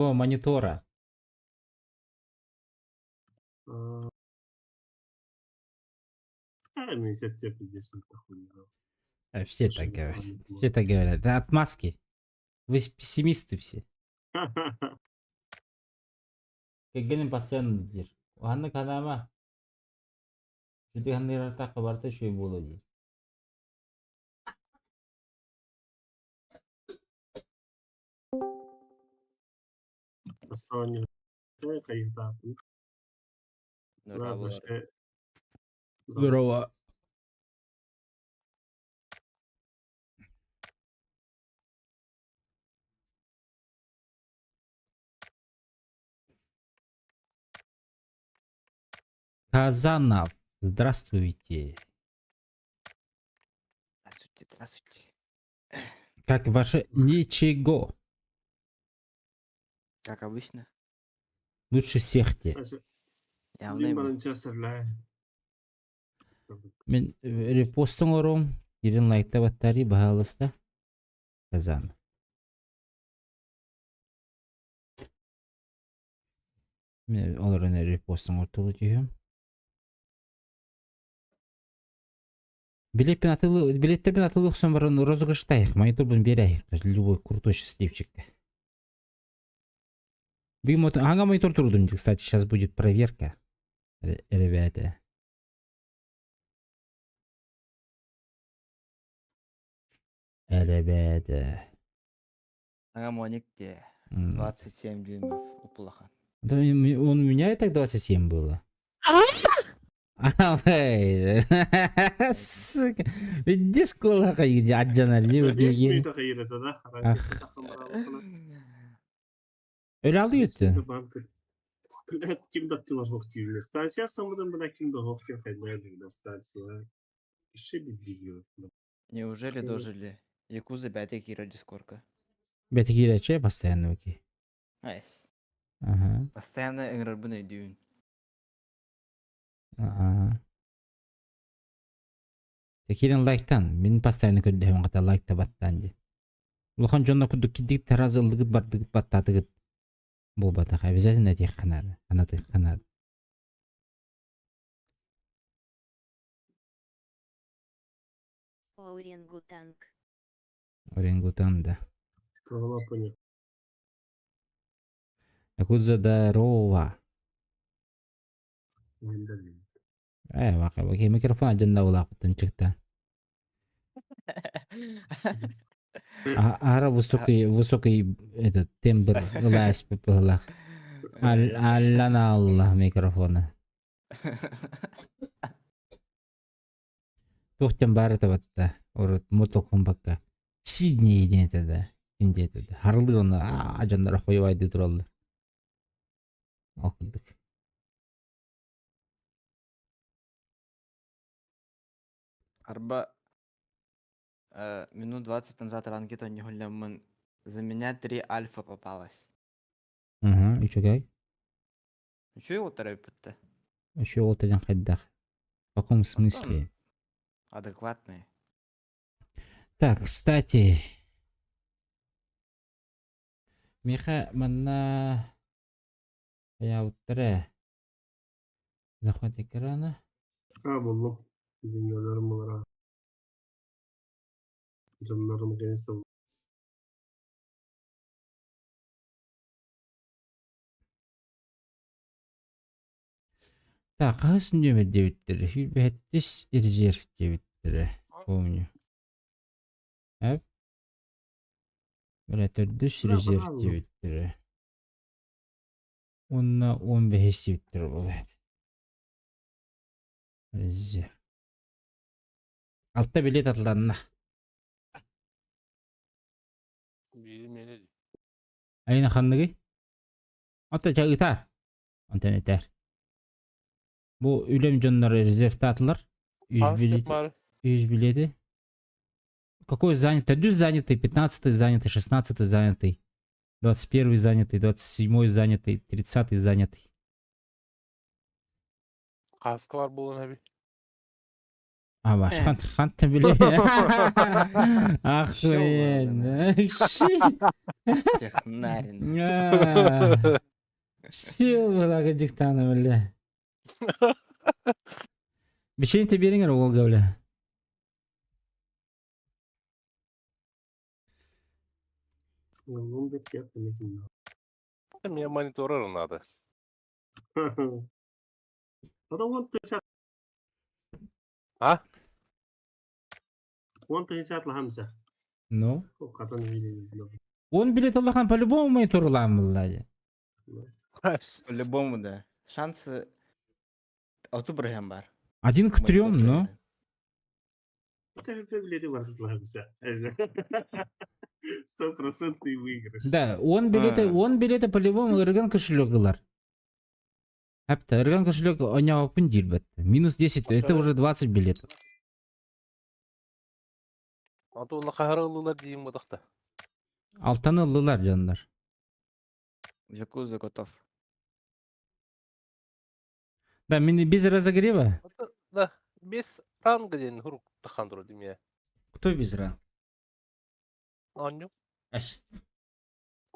Монитора. Все так говорят. Все так говорят. Это отмазки. Вы пессимисты все. Кэргэним постоянно диир. Уһаннык санаама. Үчүгэй саныыртаахха барыта үчүгэй буолуо диир. Здорово. Казанов, здравствуйте. Здравствуйте, здравствуйте. Как ваше ничего? Как обычно. Лучше всех те. Явно. Мин репостун оҥоруом, киирэн лайкта баттаарый, баһаалыста. Казан. Мин олорон репостун ортолуу түһүм. Билеппин атылы, билеттербин атылы охсон баран розыгрыштайық, мониторбун биэрээйик, любой крутой счастливчикке. Ага, монитор турдум, кстати, сейчас будет проверка, ребята. Ребята. Ага, Моник где? 27 дюймов уплаха. Да, он у меня и так 27 было. Сука. Ведь школа адьанар Өлі өтті. Ким да тылар Станция ким да станция. Неужели дожили? Якуза бәтэ киирэр дискорка. Бәтэ киирээччи постоянно окей. Айс. Ага. Постоянно ыҥырарбын өйдүүн. Ага. Киирэн лайктан. Мин постоянно көрдөһөм хата лайкта баттаан диэн. Улахан дьонно курдук кирдик таразы ыллыгыт бардыгыт баттаатыгыт буолбатах. Обязательно этиэххэ наада. Анатыахха наада. Орангутанг. Орангутан, да. Якудза здорово. Э, бака, бака, микрофон адьанна улааппытын чыкта. Аара высокий, высокий этот тембр ылаас пыһылах. Аллана Аллах микрофона. Туох диэн баар этэ батта урут Mortal Kombatка Сидней диэн этэ да ким диэтэ да харылыыр онно аа дьонноро хуйбайдыы тураллар ол курдук Арба минут 20 назад ранги тонньуһулляммын за меня три альфа попалась. Угу, үчүгэй. Үчүгэй уолаттар эбиппит Үчүгэй уолаттар диэн хайдах? В каком смысле? Адекватные. Так, кстати, Миха манна хайаабыттара захват экрана. А, буллум. Дөньяларым булара. Дьоннорум кэнсэл. Так, хаһыс нүөмэр диэбиттэрэ? Сүүрбэһэттис резерв диэбиттэрэ. Помню. Эп? Бля, төрдүс резерв диэбиттэрэ. Уонна уон бэһис диэбиттэрэ буолуо. Резерв. Алта билиэт атыланна. Биири миэнэ дии. Айна ханныгый? Оттон чэ ыытаар. Онтон этээр. Бу үлэм дьоннор резервтаатылар. Үс Хас билиэти. баар? Үс билиэти. Какой занят? Төрдүс занятый, 15-й занятый, 16-й занятый, 21-й занятый, 27-й занятый, 30-й занятый. Хаска бар буолан эбит. А ваш ханта били. Охуенно. Технарин. Все было диктана, бля. Бичень бериңер Волга, бля. Мне монитор надо. А? Ну? Он билет Аллахан по-любому монитор ылаан По-любому, да. Шансы 30% бар. 1 к 3, ну. Стопроцентный выигрыш. Да, он билеты по-любому ырган кошелек ылар. Хапта, ырган кошелек оняопын диир Минус 10, это уже 20 билетов. А то лахарылылар дейм бұдақта. Алтаны ыллылар дьоннор. Якуза готов. Да, мин без разогрева. Да, без ранга ден хурук тахандыру деме. Кто без ранга? Аню. Аш.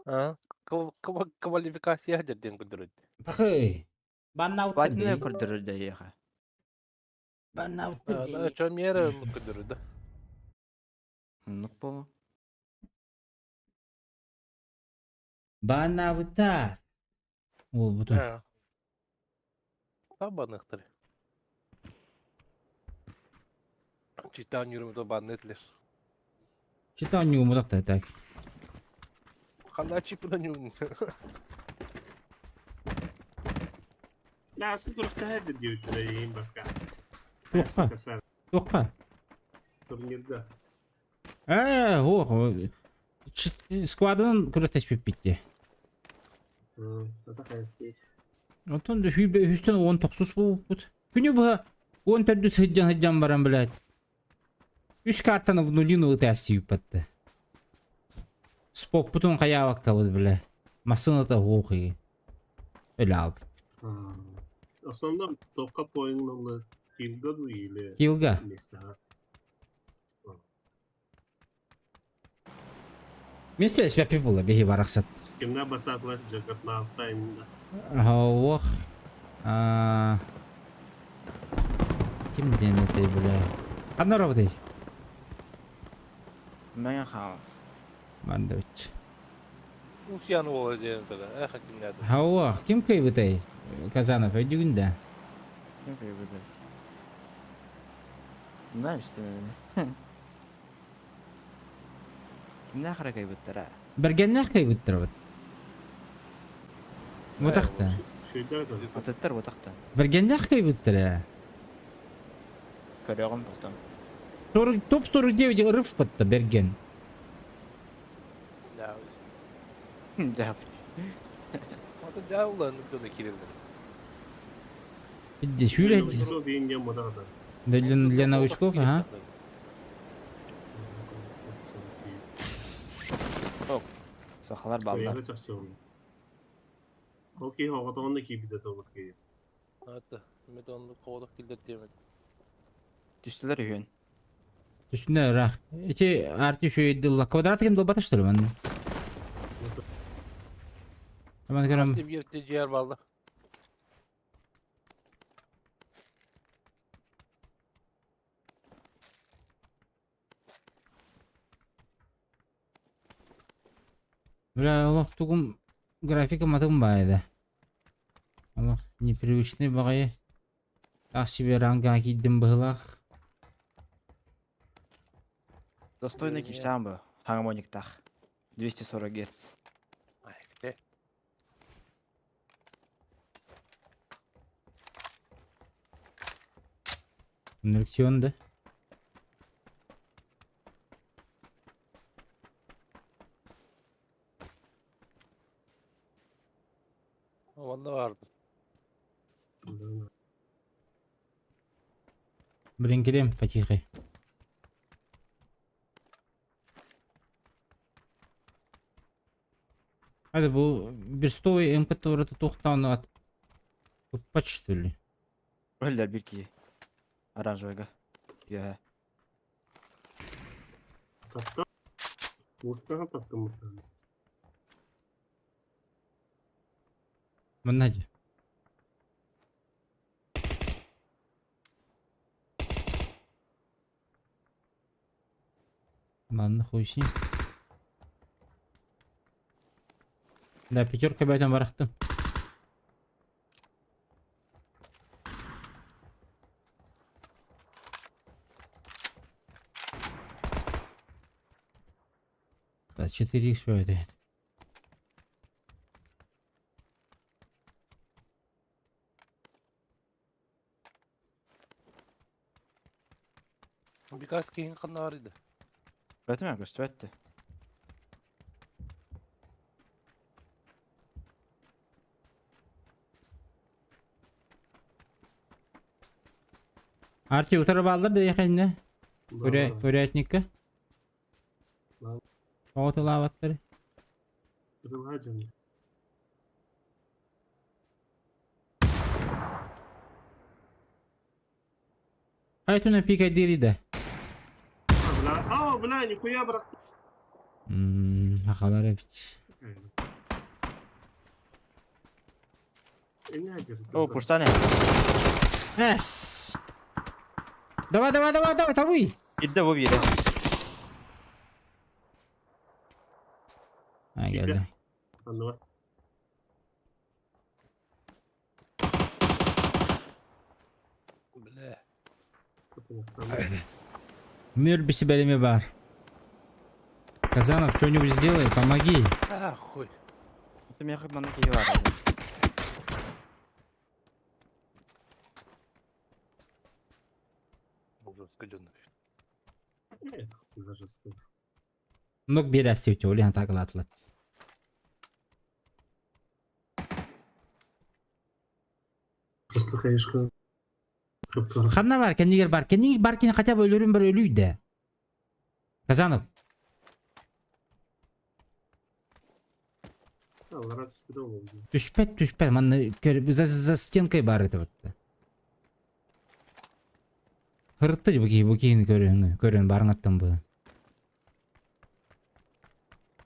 А, квалификация дерден күндіреді. Пахы. Баннаут. Платина көрдөрөр еха. Баннаут. Чомера күндіреді. Нук болу. Баннаута. Ол бутун. Табанықтыр. Читан юрымды баннетлер. Читан юмудакта так. Хана чипына нюн. Ла сколько диэбиттэрэ баска. Туохха. Туохха. Турнирда. Ээ, ох. Сквадын күрэхтэспиппит. Онтон үстэн 19 буолбут. Күнү быһа 14 сыдьан сыдьан баран, блядь. Үс картаны в нулину ытаастыйбатты. Споппутун хайаабаккабыт, бля. Массыната хуохи. Өлаап. Основном только поинналы килга ду или Килга. места. Месте спяпи була биһи барахсат. Кимна басатлар жакатна таймда. Ох. А. Ким диэн этэй, бля. Ханна работай? Мэҥэ Хаҥалас. Мандович. Усян ола диэн тогда. Эх, кимнәді. Хауах, ким кыайбытай? Казанов, өйдүүгүн да. Ким кыайбытай? Знаешь, что Кимнээх эрэ кыайбыттара? Бэргэннээх кыайбыттар вот. Мутахта. Шүйдер Атыттар бутахта. Бэргэннээх кыайбыттар. Көрөҕүм потом. 40, топ 49 РФ батта Берген. Да. Да. Ата жаулан дöne кирилди. Бидде сүүрэ. Да для новичков, ага. Сахалар баллар. Окей, оҕотоҕун киирбитэ туолбут киһи. Ата, мен оны қолық килдер демedi. Түстүлэр үһүөн. Үстүнэ рах. Эти арти еще дылла. Квадрат кем долбата что ли? Ман. Аман көрөм. Деп ерте жер балды. Бля, олох тугум графика матым байды. Олох непривычный баҕайы. Так себе ранга киирдим быһыылаах. Достойный кирсаан бу. Хармониктах. 240 Гц. Ай, где? Инъекцион да. Онда барды. Блин, килем потихо. Это был берстовый МК это тухтан от что ли? Өллөр бир киһи. Оранжевыйга. Үөһэ. Таптам. Мустаха таптым мустаха. Манна дьэ. Ладно, хуй с ним. Да, пятерка бәйтен барахтым. Да, 4х бәйтен. Бикас киһин ханна бар иде? Бэтимэ көстүбэт. Арти утары бааллар да яхэннэ. Курятникка. Оҕотулаабаттар. Хайтуна пикадири да. Бля, а, бля, нихуя брат. Хахалар эбит. О, пуштане. Эс! Давай, давай, давай, давай, табуй! Ирдэ бу биирэ. А, geldi. Анна. Бля. Мир бисибелими бар. Казанов, что-нибудь сделай, помоги. А, хуй. Это миэхэ манна киһи баар. Жестко дьон. Ног биэрээстибит ол иһин атаакалаатылар. Просто хаешка. Ханна бар, кэннигэр бар. Кэннигэр бар кини хотя бы өлөрүн бар өлүй да. Казанов, түспэт, түспэт. Манна за, за стенкой бар это вот. Хырытты бу киһи, бу киһини көрөн, көрөн барыңаттан бу.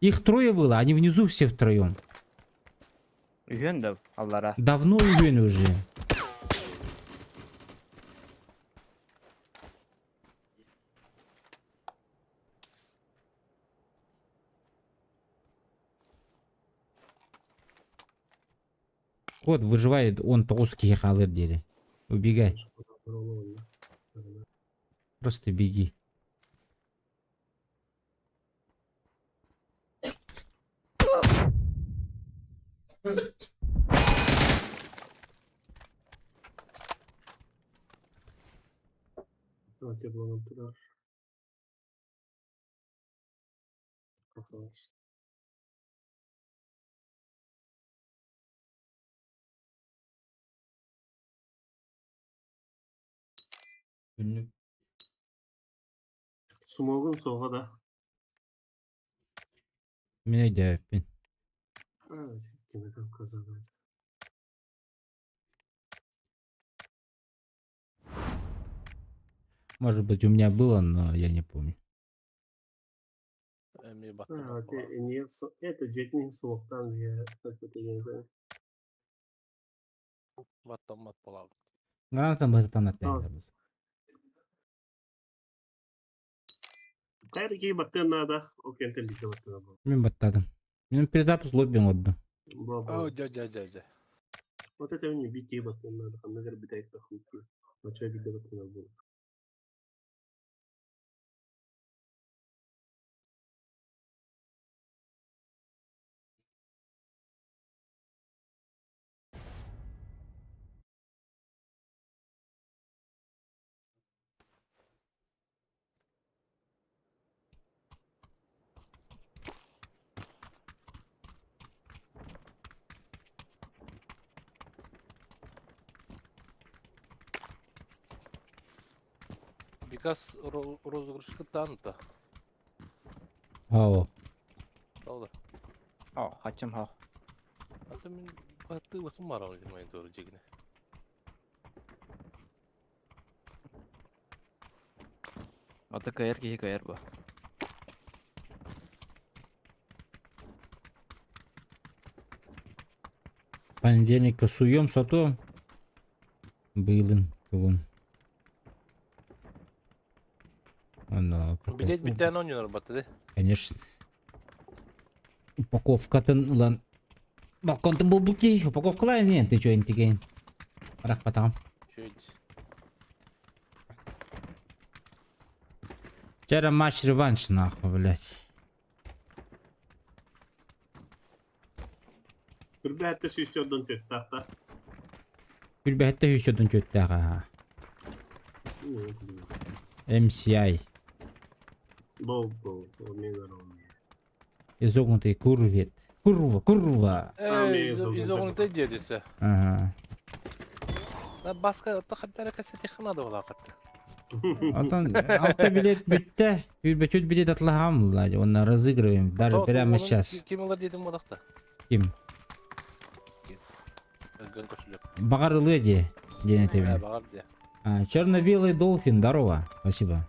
Их трое было, они внизу все втроем. Үһүөн да аллара. Давно үһүөн уже. Вот, выживает он тоҕус киһи хаалыр диэри. Убегай. Просто беги. Günlük. Смогун соға да. Мин өйдөөппүн. Кимэтэн казанат. Может быть, у меня было, но я не помню. Эмиэ А, баттамат ты не это дьиэтин суохтаан я это я не знаю. Баттамат буолаҕын. Гранатам быһытан А. аттайда. Кайрики баттыан надо, ол кэнтэн биирдэ баттыа буолла. Мин баттадым. Мин перезапуск лобби оҥордум. Бо О, бо. дьэ дьэ дьэ дьэ. Вот это не бити баттыан надо, ханныгар бүтэйт тахмыт. Очо биирдэ баттыан буолла. Бикас розыгрышка танта. Ау. Правда? О, хачым хох. А то мин баттыы барал монитор дьигине. Ата кыайар киһи кыайар бу. Понедельникка суйуом сотуом. Быылын тугун. Онно Билет бүттээн оонньонор баттады. Конечно. Упаковкатын ылан балконтан булбут киһи упаковкалаан ини ты чё интиген. Рахпатаҕым. Чуть. Вчера матч реванш нахуй, блядь. Үрбэһэттэ сүүс төрдөн түөттаахта. Үрбэһэттэ сүүс төрдөн түөттээх аха. MCI. Бол бол, мен арам. Изогнутый курвет. Курва, курва. Э, изогнутый диэдисе. Ага. Баска хаттара кассетихха надо была хатта. Отон алта билет бүттэ. Үрбөтүт билет атлаһам була. Онно разыгрываем даже прямо сейчас. Ким ылар диэтим бодахта. Ким? Өлгөн көшүлөк. Баҕар ылыа дии диэн этэбин. Баҕар дии. Черно-белый долфин, здорово. Спасибо.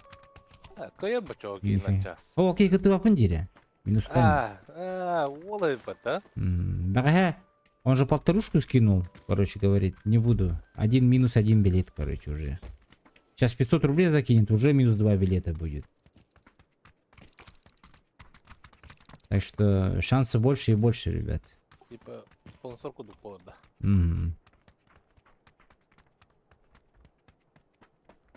Кыйар бочоо киин час. О, окей, кытыбаппын диирэ. Минус А, а, уол эбит да? Бэҕэһээ он же полторушку скинул, короче, говорит, не буду. Один минус один билет, короче, уже. Сейчас 500 рублей закинет, уже минус два билета будет. Так что шансы больше и больше, ребят. Типа спонсор кудук буолар да.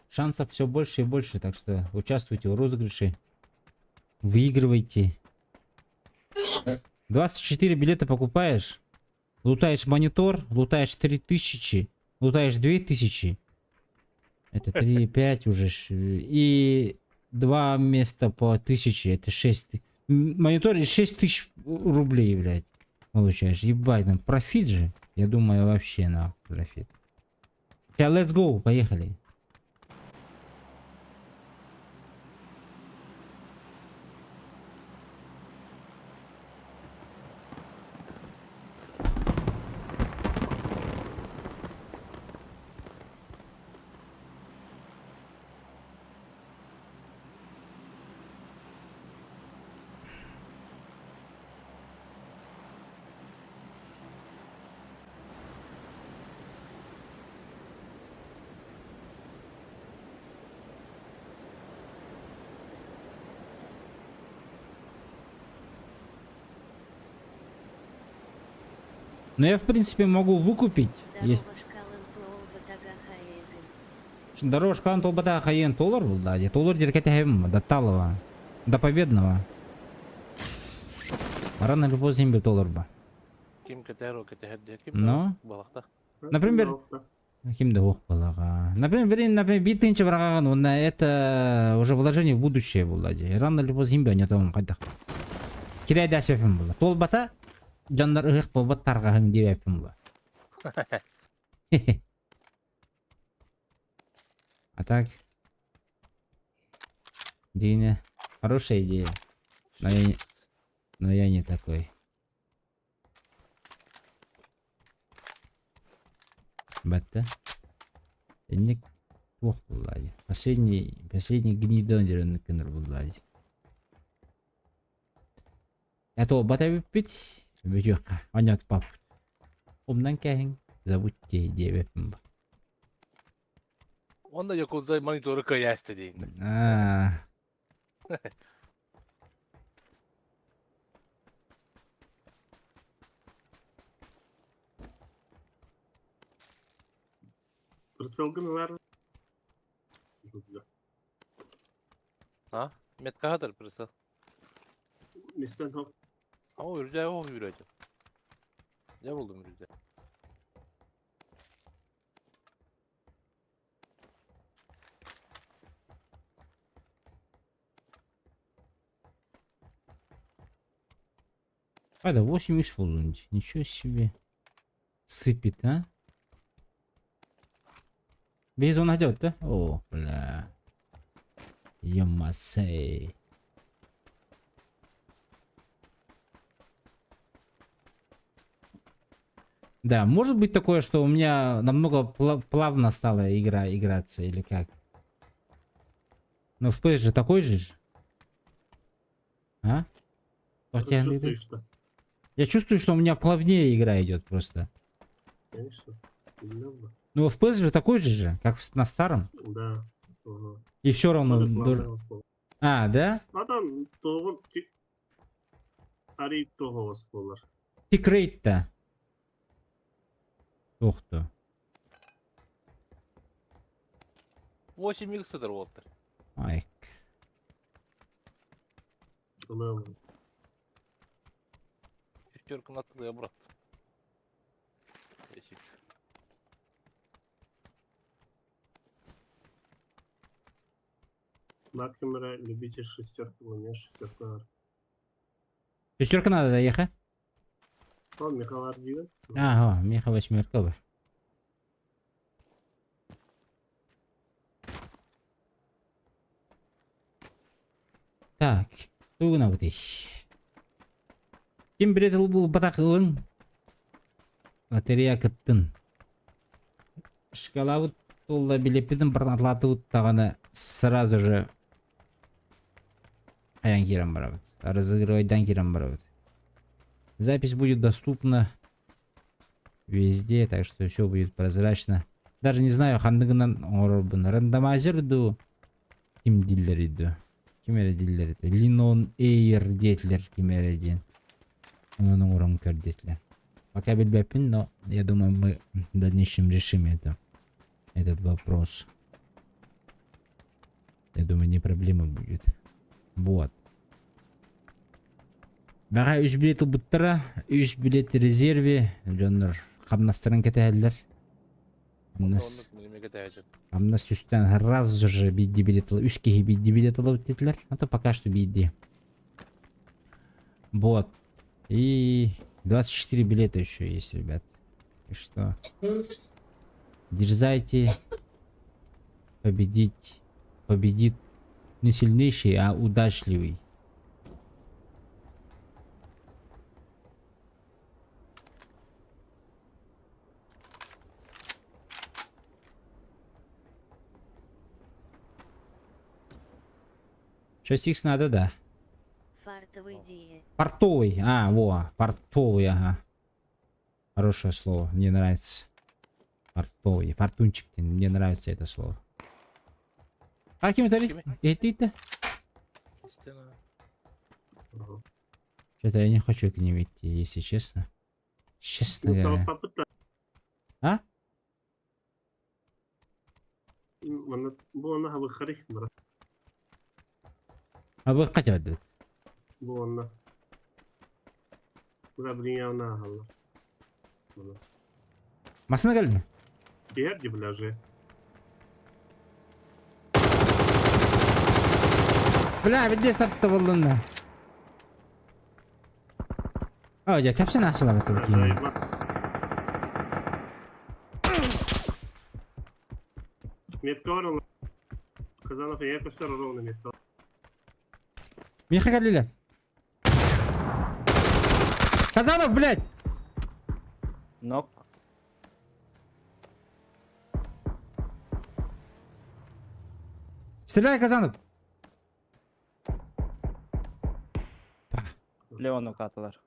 Шансов все больше и больше, так что участвуйте в розыгрыше. Выигрывайте. 24 билета покупаешь, лутаешь монитор, лутаешь 3000, лутаешь 2000. Это 3,5 уже. И два места по 1000, это 6. Монитор и 6000 рублей, блядь, получаешь. Ебать, там профит же. Я думаю, вообще на профит. Сейчас, let's go, поехали. Но я, в принципе, могу выкупить. Есть. Здорово, шкалан толбата хайен толар был, да, толар деркете до Талова, до Победного. Рано или поздно им толар ба. Ким кэтэр о кэтэһэр диэ ким Но? балахта. Например, Ким да ох балаға. Например, блин, например, биир тыһыынча быраҕаҕын, уонна это уже вложение в будущее буолла дии. Рано или поздно им не том хайдах. Кирей да сөпүм буолла. Туолбата дьоннор ыһыах буолбат тарҕаһыҥ диэбэппин буолла. А так, Дина, хорошая идея. Но я не такой. Батта. Инник туох буолла дии. Последний, последний гнидон диэн гынар буолла дии. Это бата бүппүт. Бүтүөххэ. Онньотпаппыт. Умнан кээһиҥ, забудьте диэбэппин бу. Онно Якудза монитору кыайаста диин. Аа. Прысылгын ылар. А? Меткаһатыр прысыл. Мистен хоп. О, үрдэ, о, үрөтү. Дьэ булдум үрдэ. А, да 8 икс буоллун Ничего себе. Сыпет, а? Без он идет, да? О, бля. Ямасей. Да, может быть такое, что у меня намного плавно стала игра играться или как? Но FPS же такой же. Ж. А? Ты чувствуешь, что? Я чувствую, что у меня плавнее игра идет просто. Конечно. Немного. Ну, FPS же такой же, как на старом. Да. Ага. И все равно... Тоже плавно был. А, да? Адам тоҕун арый тоҕоҕос буолар. Tick rate-то. Ух ты. 8 икс Уолтер. Айк. Ылыам. Шестерка на и обратно. Десять. Например, любитель шестерки, у меня шестерка. Шестерка надо доехать. Ол Михалар диэн. Ага, меха восьмерка бы. Так, тугунабытый. Ким билет ылбатах ылыҥ. Лотерея кыттын. Шкалабыт туолла билеппитин баран атылаатыбыт даҕаны сразу же айан киирэн барабыт. Разыгрывайдан киирэн барабыт. Запись будет доступна везде, так что все будет прозрачно. Даже не знаю, ханныгынан оҥорорбун. Рандомайзер дуу, ким дииллэр дуу. Ким эрэ дииллэр этэ. Линон Эйр диэтилэр ким эрэ диэн. Онон оҥорон көр диэтилэр. Пока билбэппин, но я думаю, мы в дальнейшем решим это, этот вопрос. Я думаю, не проблема будет. Вот. Бэҕэһээ үс билет ылбыттара, үс билет резерве, дьоннор хамнастарын кэтэһэллэр. Хамнас, хамнас түстэн сразу же биирдии билет үс киһи биирдии билет ылабыт диэтилэр. А то пока что биирдии. Вот. И 24 билета еще есть, ребят. Так что дерзайте победить. Победит не сильнейший, а удачливый. 6х надо, да. Фартовый дии. Портовый. А, во, портовый, ага. Хорошее слово, мне нравится. Портовый, фортунчик, мне нравится это слово. А ким это? Кими? Это? Стена. Ага. Что-то я не хочу к ним идти, если честно. Честно Ну, говоря. попытай. А? Манна бу онно хабыххарих бара. А вы хотя бы. Бу онно. Куда билиҥҥэ хаалла. Манна. Массыына кэллэ? Иһэр дии пляже. Бля, видишь, таптабыллынна. О, дьэ, тэпсэн ахсылабыт киин. Метка бар Казанов я көстөр ровно метка. Миэхэ кэллилэр. Казанов, блядь! Нок. Стреляй, Казанов! Леон укатылар.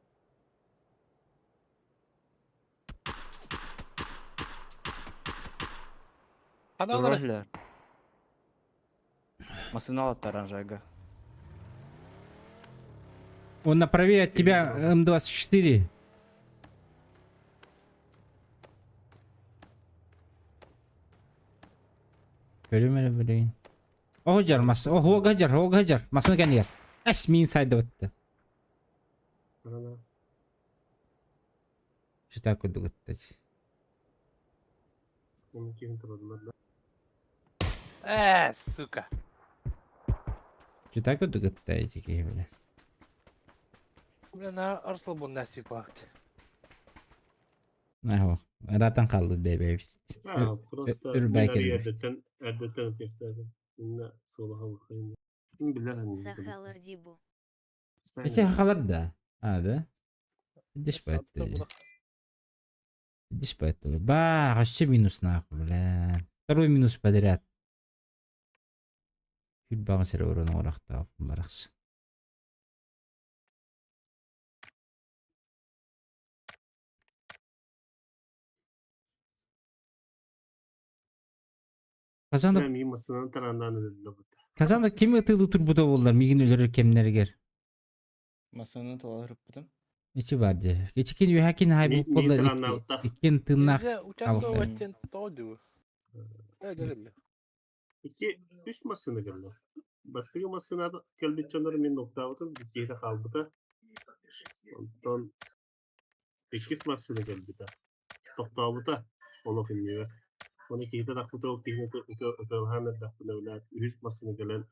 Ханалар. Роллер. Массыына таранжайга. Он направее от тебя М24. Көрүм блин. Оһдьар мас, оһуо гаджар, оһуо гаджар. Массыына кэннигэр. Эс мин сайдыбытты. Ана. Что курдук ыттать. Оны киһин тураллар да. Э, сука. Что курдук ыттать киһи бля. Бля, на Арслабон насик бакт. Ахо, ыраатан хаалбыт бэйбэбит. А, просто үрбай мин кэлбит. эрдэттэн эрдэттэн этиэхтээбин. Инна суолаха бухайын. Мин билэр ханнык. Сахалар дибу. Эти хахалар да. А, да? Идешь по это. Идешь по это. Ба, вообще минус нахуй, бля. Второй минус подряд. Күлбэҕин сири уран оҥорохтоохпун барахсан. Казанда Мин массыынан тарандаан өлөллөбүт. Казанда ким ытыылыы турбута буоллар миигин өлөрөр кэмнэригэр? Массыынан талаһырыппытым. Ичи бар дии. Ичикин үөһэкин хай Ми- буп буоллар миин тараннаабыта. иккин тыыннаах Нельзя участвовать тен то дуу. Э, дьэ, Икки, үс массыына кэллэ. Бастакы массыына кэлбит дьоннор мин нуктаабытым, иккиһэ хаалбыта. Онтон иккис массыына кэлбитэ. Тохтообута олох иннигэр. Оны киһитэ тахпыта ол киһини ытыалаһан эрдэхпинэ билээт үһүс массыына кэлэн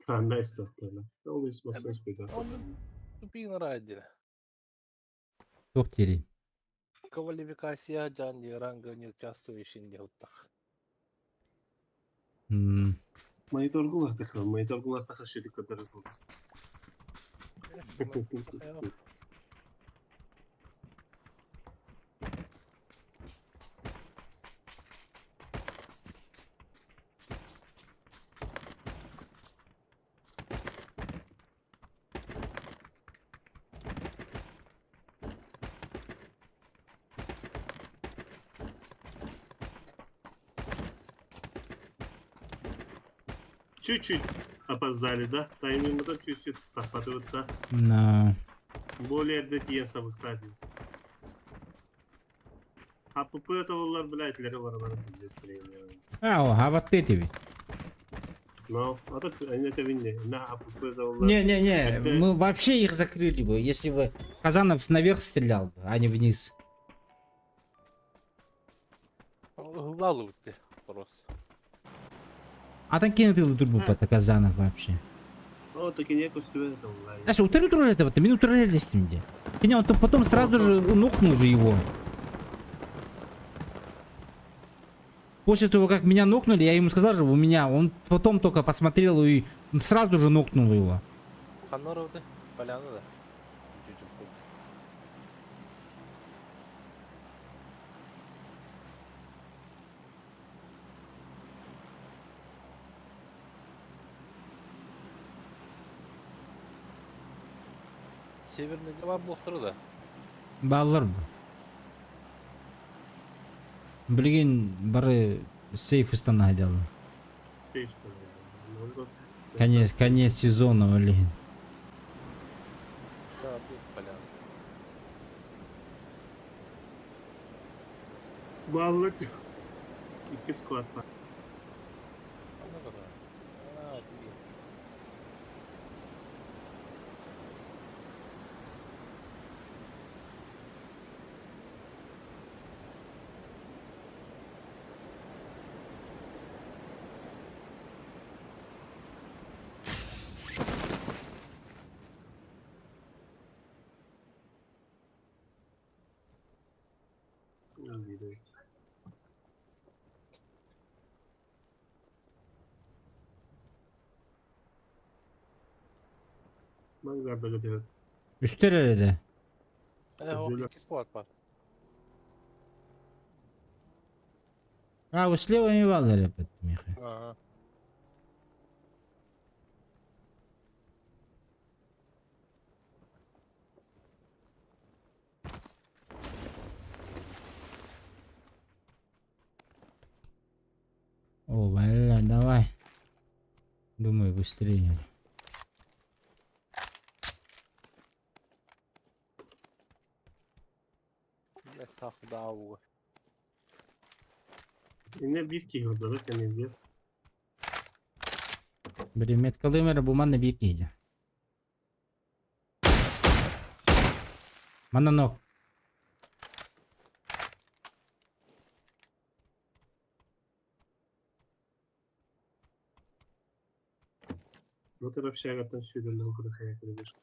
таанна истэхтэрэ. Ол үс массыына испитэ. Он тупик радио. Туох диирий? Квалификация дьан ранга не участвующий не уттах. Мониторгулар мониторгулар таха ширик көтөрөр. Чуть-чуть опоздали, да? Тайминг чуть-чуть тахпатыбыт да. На. Более эрдэ сабых разница. ХПП это блядь, лere var var пиздец премия. А, о, хабатты тебе. Но, а так они это винни. На АПП это Не-не-не, Это- мы вообще их закрыли бы, если бы Казанов наверх стрелял бы, а не вниз. Лалутти просто. А там кинул турбу по Казанов вообще. О, так и не костюм это онлайн. Знаешь, утыры туры это, вот, минуту где. Меня он то потом сразу же нокнул же его. После того, как меня нокнули, я ему сказал же, у меня, он потом только посмотрел и сразу же нокнул его. Ханноровды, поляна да. Чуть-чуть. Северный дела блохтары да. Баллар бу. Блин, бары сейф станна дялы. Сейф становится. Конец, конец сезона, блин. Да, будет поляна. Баллык. Икки склад бар. Ханна да. А, тебе. Видать. Мангарда götürür. Үстер эрede. Э, о, Güzel. икки склад бар. А, вот слева не баллар опять, Миха. Ага. О, бля, давай. Думаю, быстрее. Бля, сах да ауга. Yine bir ki orada da senin bir. Блин, меткалымера буманна бир кейде. Манна нок. Bu taraf şagattan sürdürülen o kadar hayatını bir.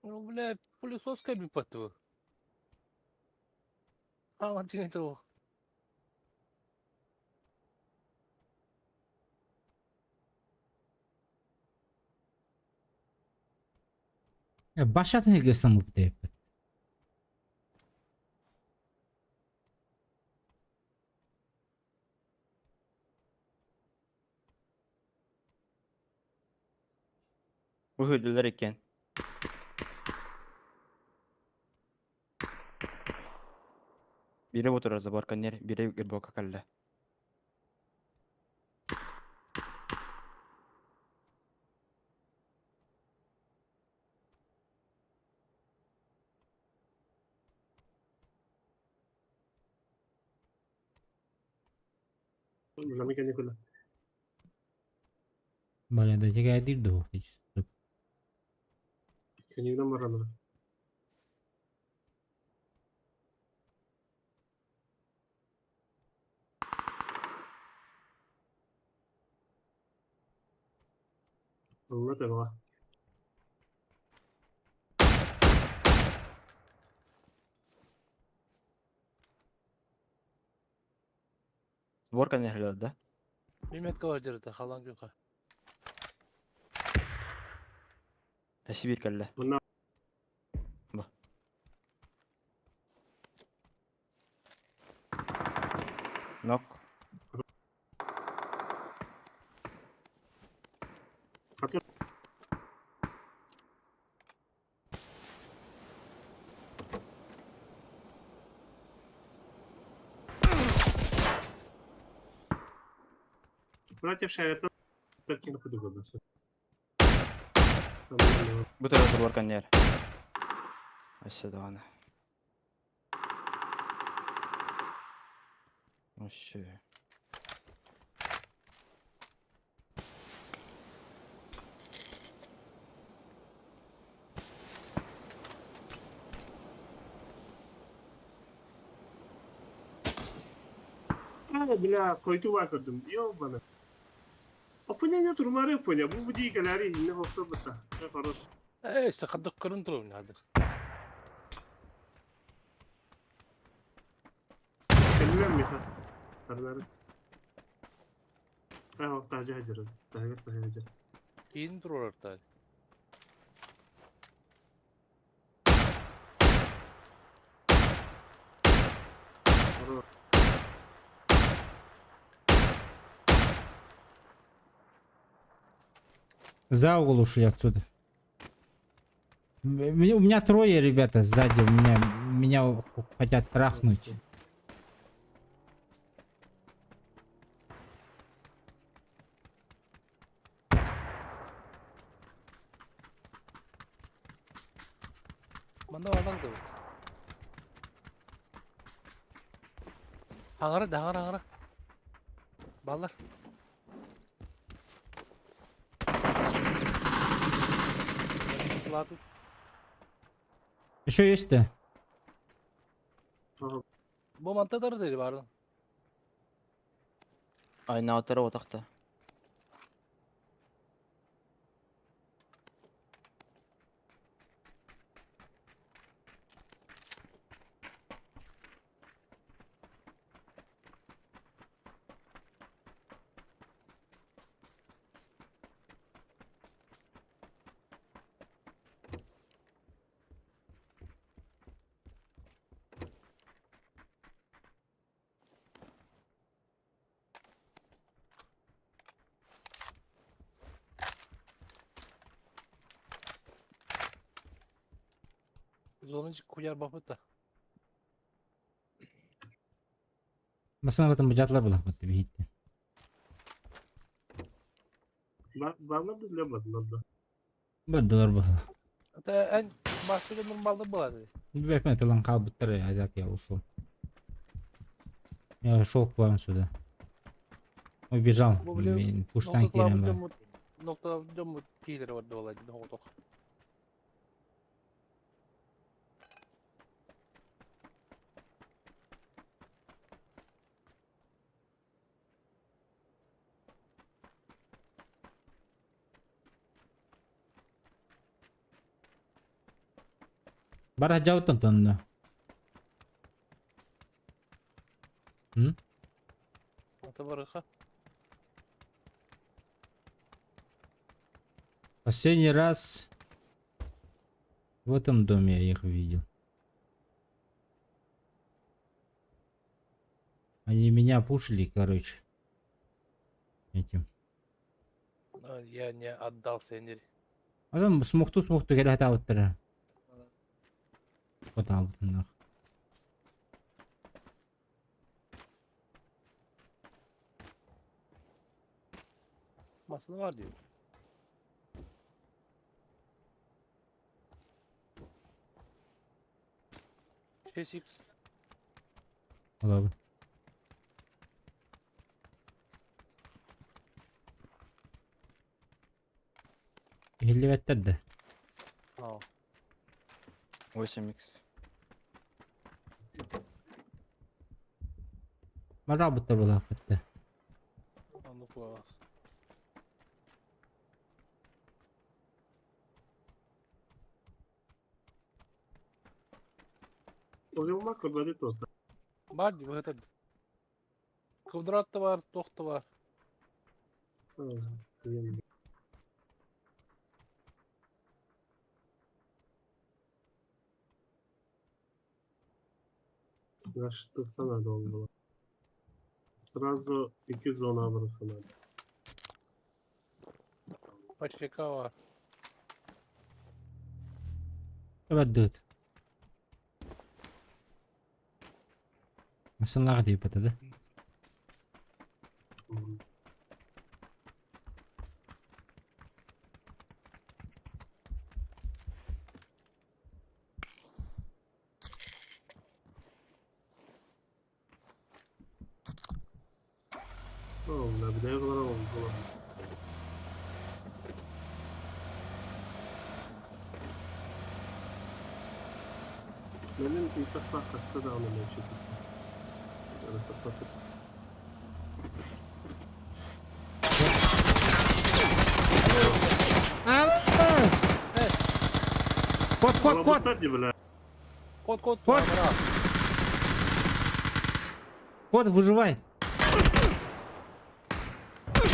Ну, бля, пылесоска бипатывы. Хааман тиҥэ тыл. Башатын эргэстэн уппут. Уһуйдулар иккиэн. Биирэ бу турар заборка нер, биирэ гербокка кэллэ. Ламы кэнникула. Блин, да тигээдиир дуо? Кэннигинэн бараллар. Ылла төбөҕө. Сборка нэһилэр да? Миметка бар дьарыта халан күнха. Сибиир кэллэ. Мына Ба. Нок. Хата Братьев шайраттан кини кудук көрдөрсө. Бу турар сборка нер. Өссө даҕаны. Өссө. Бля, койду көрдүм. Ёбана. Опыня турмары опыня. Бу бу дии кэлээри инне хохто быта. Хорош. Ээ, сахадык көрүн турун хадыр. Кэллем миха. Тарлары. Аа, тажа хажыр. Тажа тажа. Киин турар та. Хорош. За угол ушли отсюда. У меня трое ребята сзади, у меня меня хотят трахнуть. Манна бардан да. Хаҥара да хаҥара хаҥара. Баллар. Лату. Еще есть да? Бу манта тар дери барын. Айнаатара отахта. Зонuncu куяр бапыта. Масана в этом бужатлар булах бит бихитте. Баллар да для бадлар. Бардылар бу. Это эн башка нормалды болады. Бэпме талан калбыттар я так я ушел. Я ушел к вам сюда. Убежал. Бу биле Мен пуштан кирем. Нокта жому кийлер бар болады. Нокта. Бара жаутан тонна. Это барыха. Последний раз в этом доме я их видел. Они меня пушили, короче. Этим. Но я не отдался энери. Адам смохту-смохту кэлэ сатаабыттара. Хотаабытыннах. Массыына баар дии. Шесть икс. Олобун. Иһиллибэттэр да. О, 8 икс. Бараабыттар буолаахпыт да. Оннук буолар. Олюма кыбары тота. Баар дии быһыта. Квадрат да баар, туох да баар. Раштыхта надо было. Сразу iki зона оборота надо. Почека баар. Эбэрдыыт. Массыыналаах диэбэт да? Мгм. О, бля, бля, бля, бля. Менин итакта хаста даҕаны мэлдьи Расаспаппыт. Кот, кот, кот! Алабыттар дии, бля. Кот, кот, Кот! бра. Кот, выживай!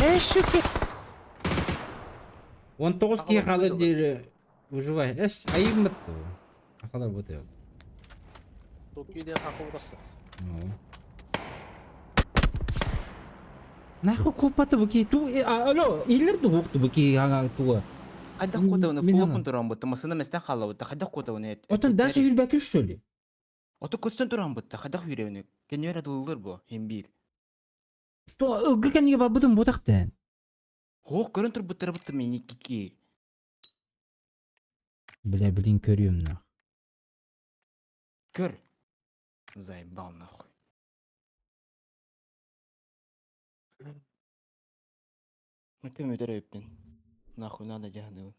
Эй, щуки! Он тоҕус киһи хаалар диэри выживай. Эс, айыммыт. Ахалар бу. Тут диэн хакылдасты. Нахуй купаты бу ки ту алло иллер ду хукту бу ки ага туга. Хайдах куотабыный Мин фуллаппын туран бутта массыына мэстэн хааллабытта хайдах куотабыный Отон даже жүрбәкү что ли? Ото көстөн туран бутта хайдах үүрэбини кэннибэр атылылыр бу хин биир. То ылгы кэннигэ барбытым бутахтан. Хоох көрөн турбуттара бутта мини кики. Бля, блин, көрүөм нах. Көр. Заебал нахуй. Көмөтөр өйүппүн. Нахуй надо дьаһаныыбын.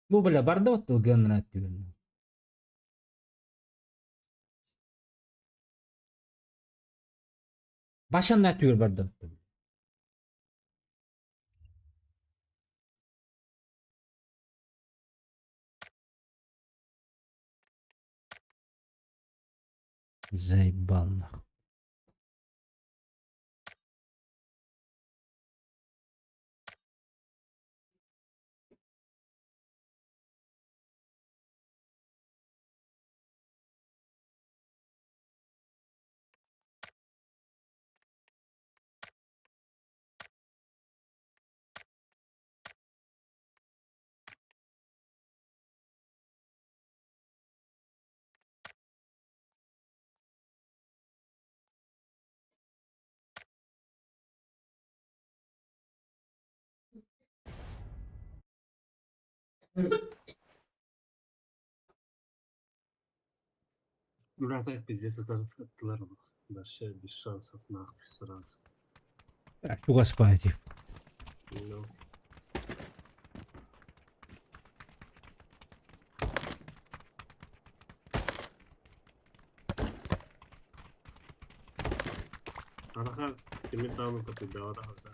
Бу бля барды вот ылгыаннара түгэн. Башанна түгэр барды. Заебал нахуй. Бля, так пиздец, это аттылар Вообще без шансов нахуй сразу. Чугас спать. Ну. Араха тимир даҕаны токуйдаабатах этэ.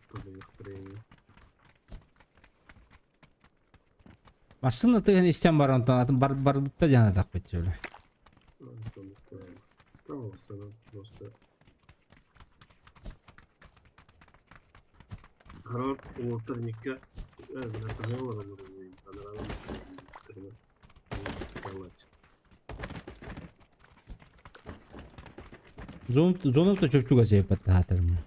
Тылыйахтарыҥҥа. Массыына тыаһын истэн баран онтон атын бар барбытта диэн атахпыт дьолу. Просто Харар уолаттар никка Зон зонов-то чопчуга сиэппэттаһаатарым.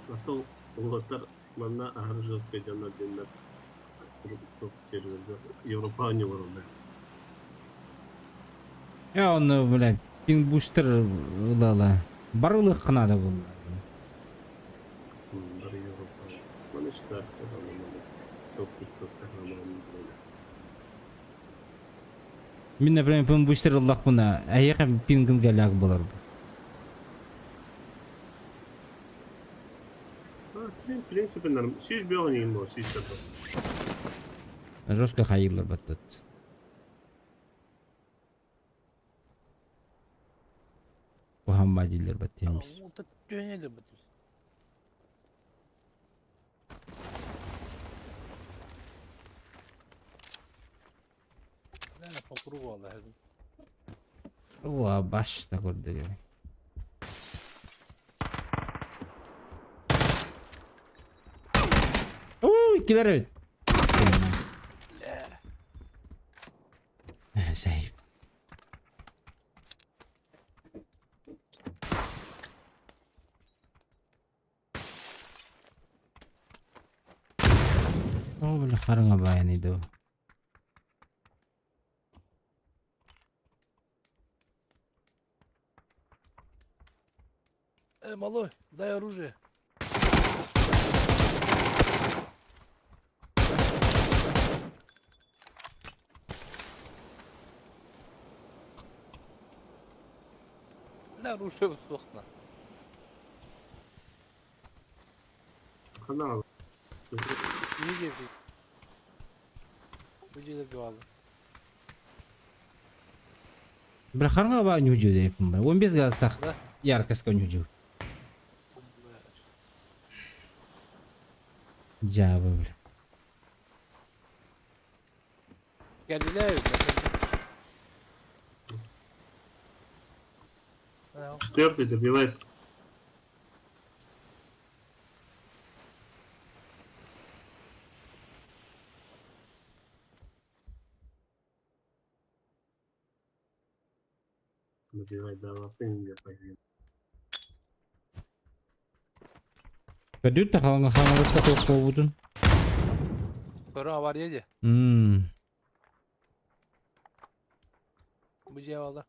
Потом уолаттар манна аһары жесткай дьоннор диэннэр серверга Европа оонньуулар Я он, блядь, пинг-бустер ыла-ыла. Барылыахха наада буолла. Бары Европа. Маны считают, топ 500 Мин, например, пинг-бустер ыллахпына, эһиэхэ пингин гэлээх буолар. В принципе, норм. Сүүс бөҕө ньиин буо, сүүс Жестко хайыылар баттат. Куһаҕан дииллэр баттиэмис. Ол түөнэлэр бат. Наверное, по кругу алла. О, башта курдук. Уу, иккилэр эбит. Сейп. Оо, били хараҥа баайаный дуу. Э, малой, дай оружие. Бля, оружие сохна. Канал. Не держи. Бу дьиэлэргэ бааллар. Бля, хараҥа баай ньудьу диэппин бля. 15 градустаах Да? яркоска ньудьу. Бля. Дьаабы, бля. Кэллилэр бля. Четвертый добивает. Добивает, да, лапы погиб. Көрдүүт да халаҥа хаҥаласка туох буолбутун. Көрө авария дии. Мм. Бу дьиэ буолла.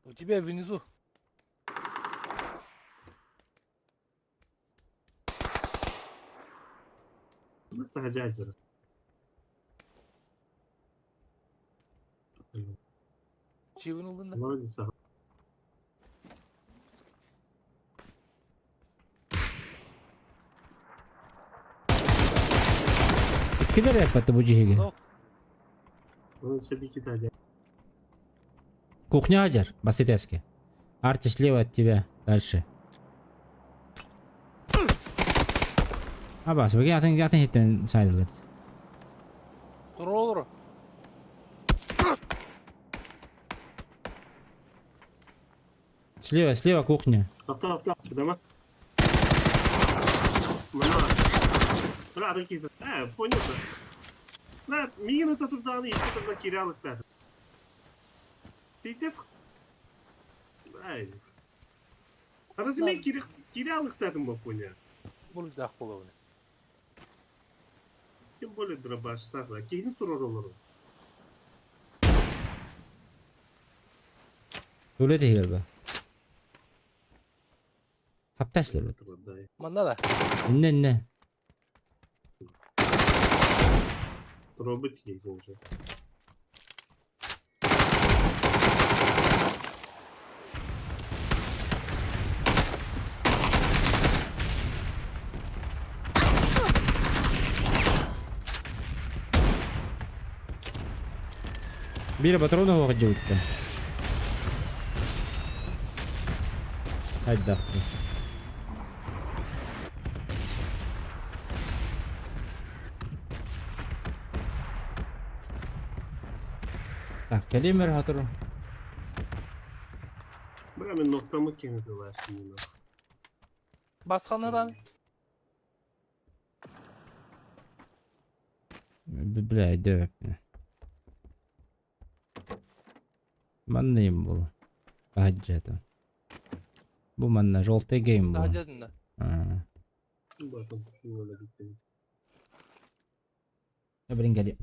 У тебя внизу. Таһдьа Чивин ыллын да. Вроде саха. Иккилэр эппэтэ бу дьиһигэ. Нок. Он все-таки таһдьа. Кухня адьар, Баситески. Арти слева от тебя. Дальше. Абас, бэги атын атын хиттэн сайдылар. Тура олоро. Слева, слева кухня. Авто, авто, дома. Мана. Бля, атын киһи. Ээ, понял да. Бля, миигин ыта турдаҕына икки турда киирэ алыктаатым. Пиздец. Ай. Арасы мен киирэ алыктаатым боппуня. Буруйдаах буолабын. Тем более дробаштаах. Киһини турар олору. Үлэ тиһигэр ба. Хаптаслар. Манна да. Инне инне. Робот есть уже. Биир патрону оһох дьыбыттан. Хайдахпын. Так, кэлиим эрэ сотору. Бля, мен ноктамы киһини тылаасынна. Басқанаран Бля, өйдөөбөппүн. Манна им был. Таһырдьа. Бу манна желтый гейм был. таһырдьа Аа. Батын сыҥала бүттүм. Блин, кэлиэ.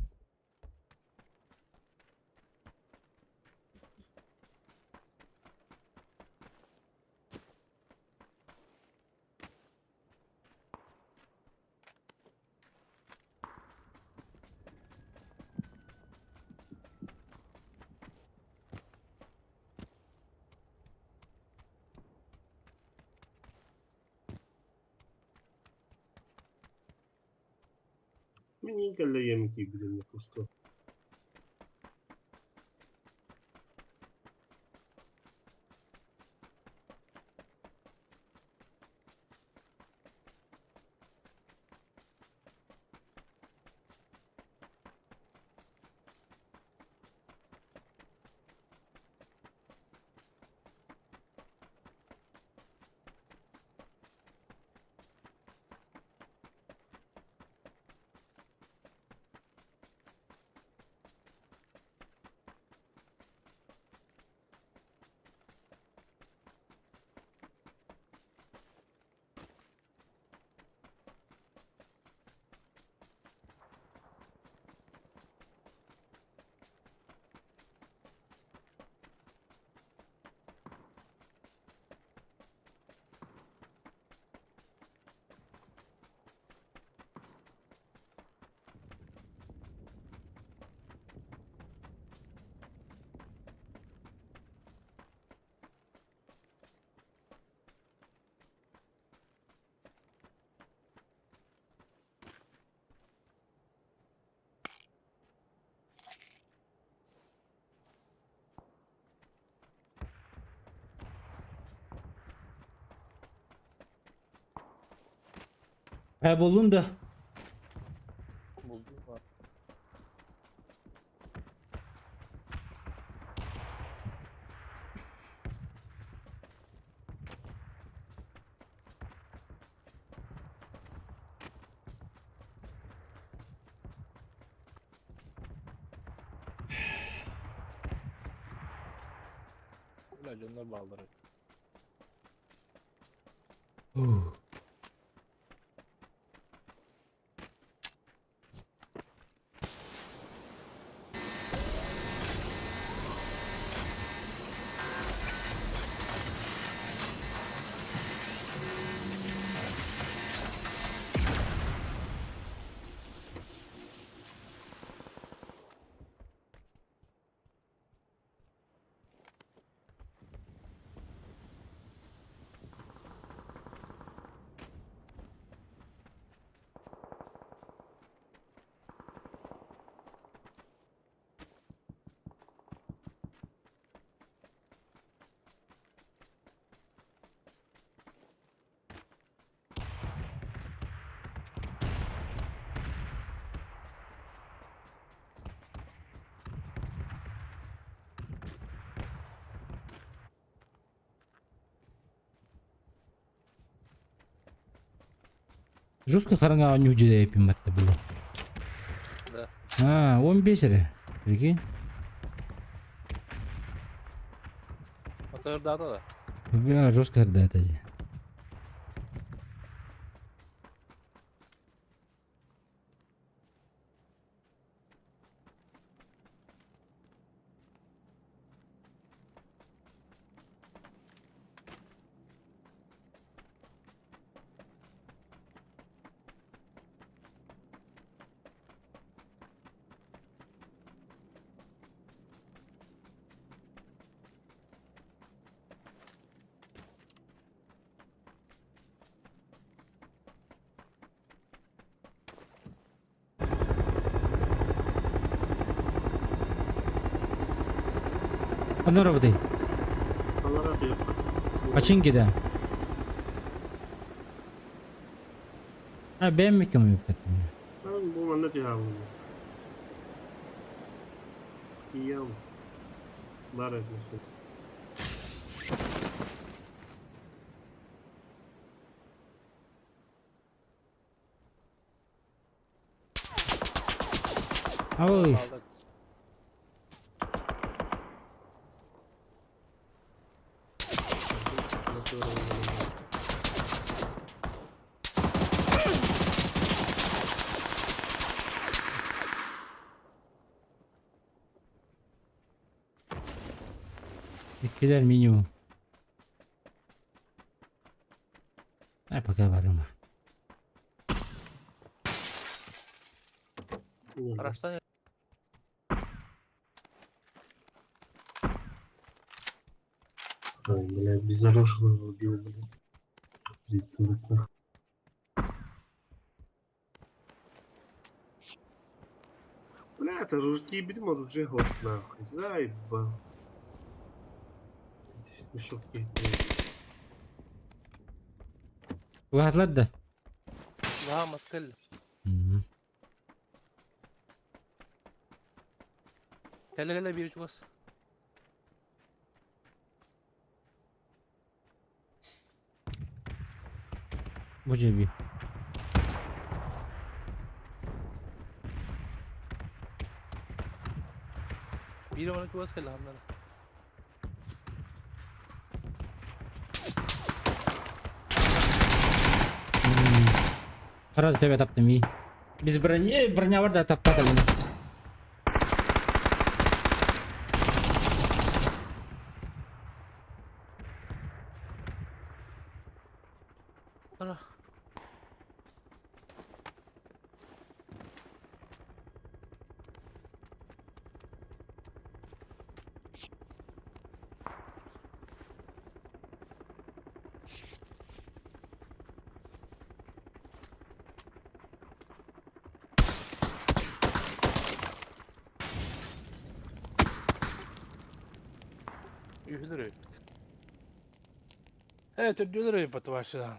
Мин кэллэйэм киирбитим просто. Kayboldum da. Buldum var. Бля, дьоннор бааллар. Жестко хараҥа оонньуу дьиэппин батта били. Да. А, 15 эрэ. Прикинь. Мотор да. Бля, жестко ырдаата дии. Ханна барабытый? Аллара туйахха. Починки да. А, бэйэм миккэм үппэттим. Бу манна түһэҕин. Тиийэм. Бар этмесин. Ой, иккилэр минимум. А пока барыма. Арашtan Ой, блядь, безоружного убил, блядь. Придурок, нахуй. Бля, это ружки, бери, может, уже год, нахуй. Заебал. Эти смешоки. Угатлар да. Наha маскал. Мгм. Кэлэ кэлэ биир чугас. Бу дьэби. Биир ону чугас кэллэ ханнара. Сразу тебя таптым и. Без брони, броня бар да таппата мин. Ара. Үһүлэр өйбүт. Э, төрдүөлэр өйбүт ваша.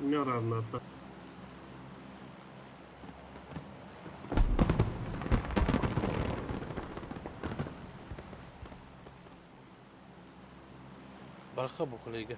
Не равно. Барха бу коллега.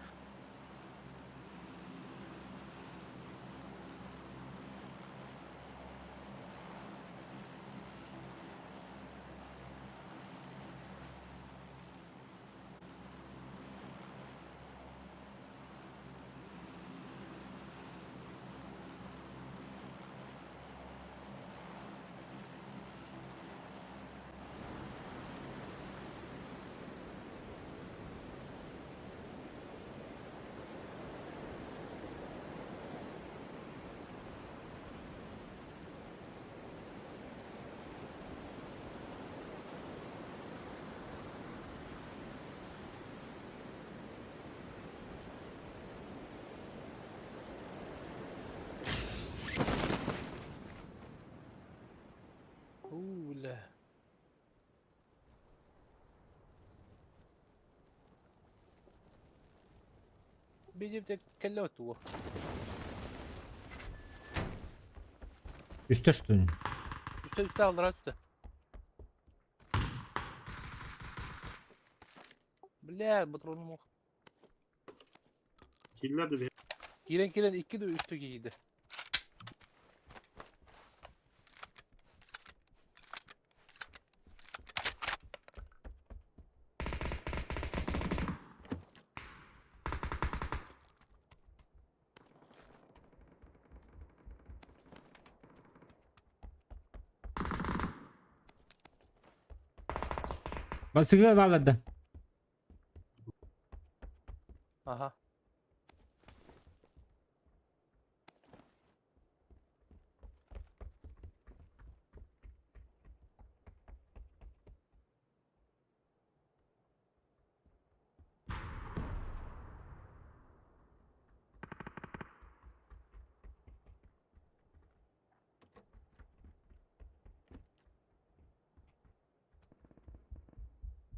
Уля. Били кэллэ туо. Үстэ что ли? Үстэ үстэ аллара үстэ. Бля, патроным ох. Киллер de Кирен кирен икки да үстэ киирдэ. Басыга балады. Ага.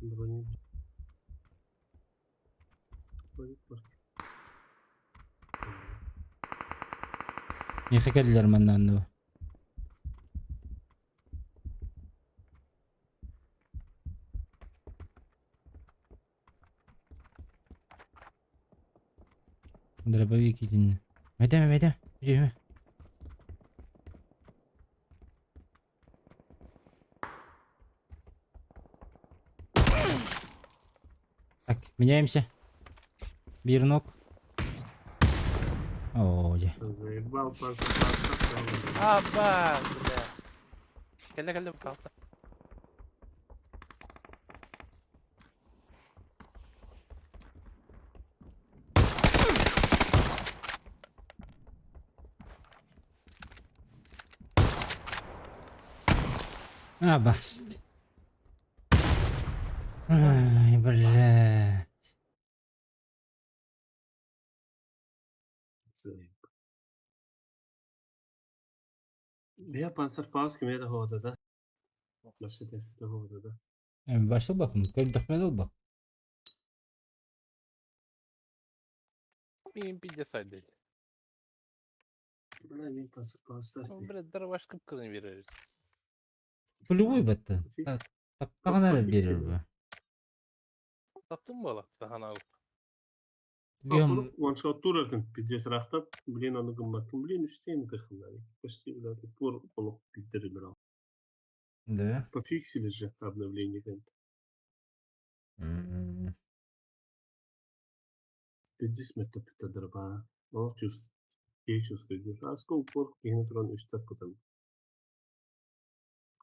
Брони. Брони. Не хакеллер маннанны. Дробовик идин. Мэдэ мэдэ. Үдүмэ. Так, меняемся. Бирнок. О, де. Заебал панцер. Аба, бля. Кэллэ кэллэ пожалуйста. А, баст. Ай, блядь. Я панцер пауски мне того вот это. Наши того вот это. Башыл бакым, көрдөхмөн бак. Мин пиздец айдыл. Бля, мен панцер пауста. Бля, дарваш кып-кырын берер. Пулевой бетті. Таптаған әлі берер бі. Таптың ба сахана алып? Дем, Ваншот туратын пиздец рахтап, блин, аны гымматтым, блин, үштен тыхымдар. Почти, бля, пор олох пиддери брал. Да. Пофиксили же обновление. Пиздец метта питтадыр ба. Ол чувств, кей чувствует. А скол пор кихин туран үштеп потом.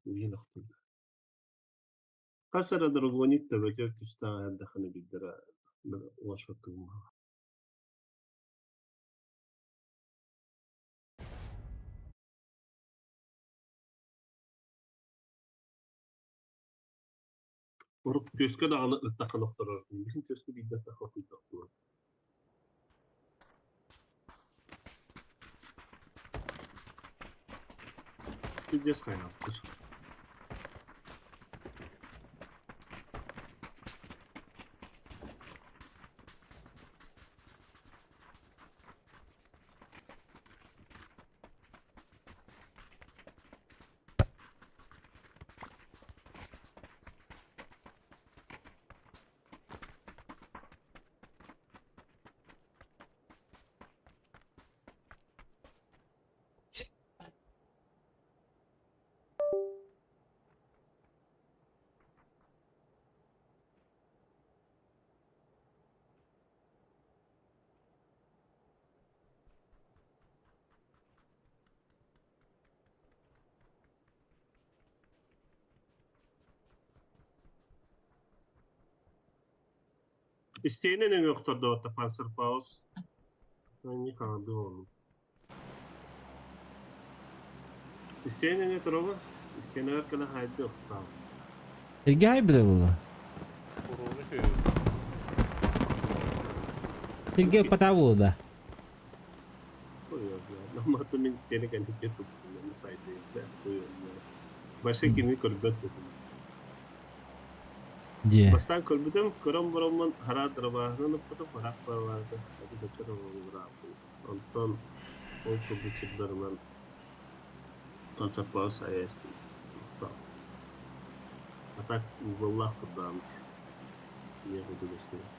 Блин, охтын. Касара драгоник табатер түста даханы биддера ваншот тугма. Орук төскө да аны ыттахан охторор. Бисин төскө бидде таха куйдак. Пиздец кайнаптыр. Истиэнэ нөҥүө охтордоото Панцерпаус. Аньыы хаҥардыы оҕоннум. Истиэнэ нөҥүө туруга, истиэнэҕэр кэлэн хаайдыы охтоох. Сергей хайбыта буолуо? Уруону сүөһү. Сергей пата буолуо да? Намата мин истиэнэ кэнниттэн туттум, сайдыыта Баша кини көрбөт этим. Дьиэ. Бастаан көрбүтүм, көрөн бараммын хараа дырабааһынан ыппытым, хараах баралаата, эбэтэр оҕолурааппын. Онтон ол курдук сирдэринэн концертпаас айаастым. А так уголлаах турдаабыт. Ийэ курдук көстүбүт.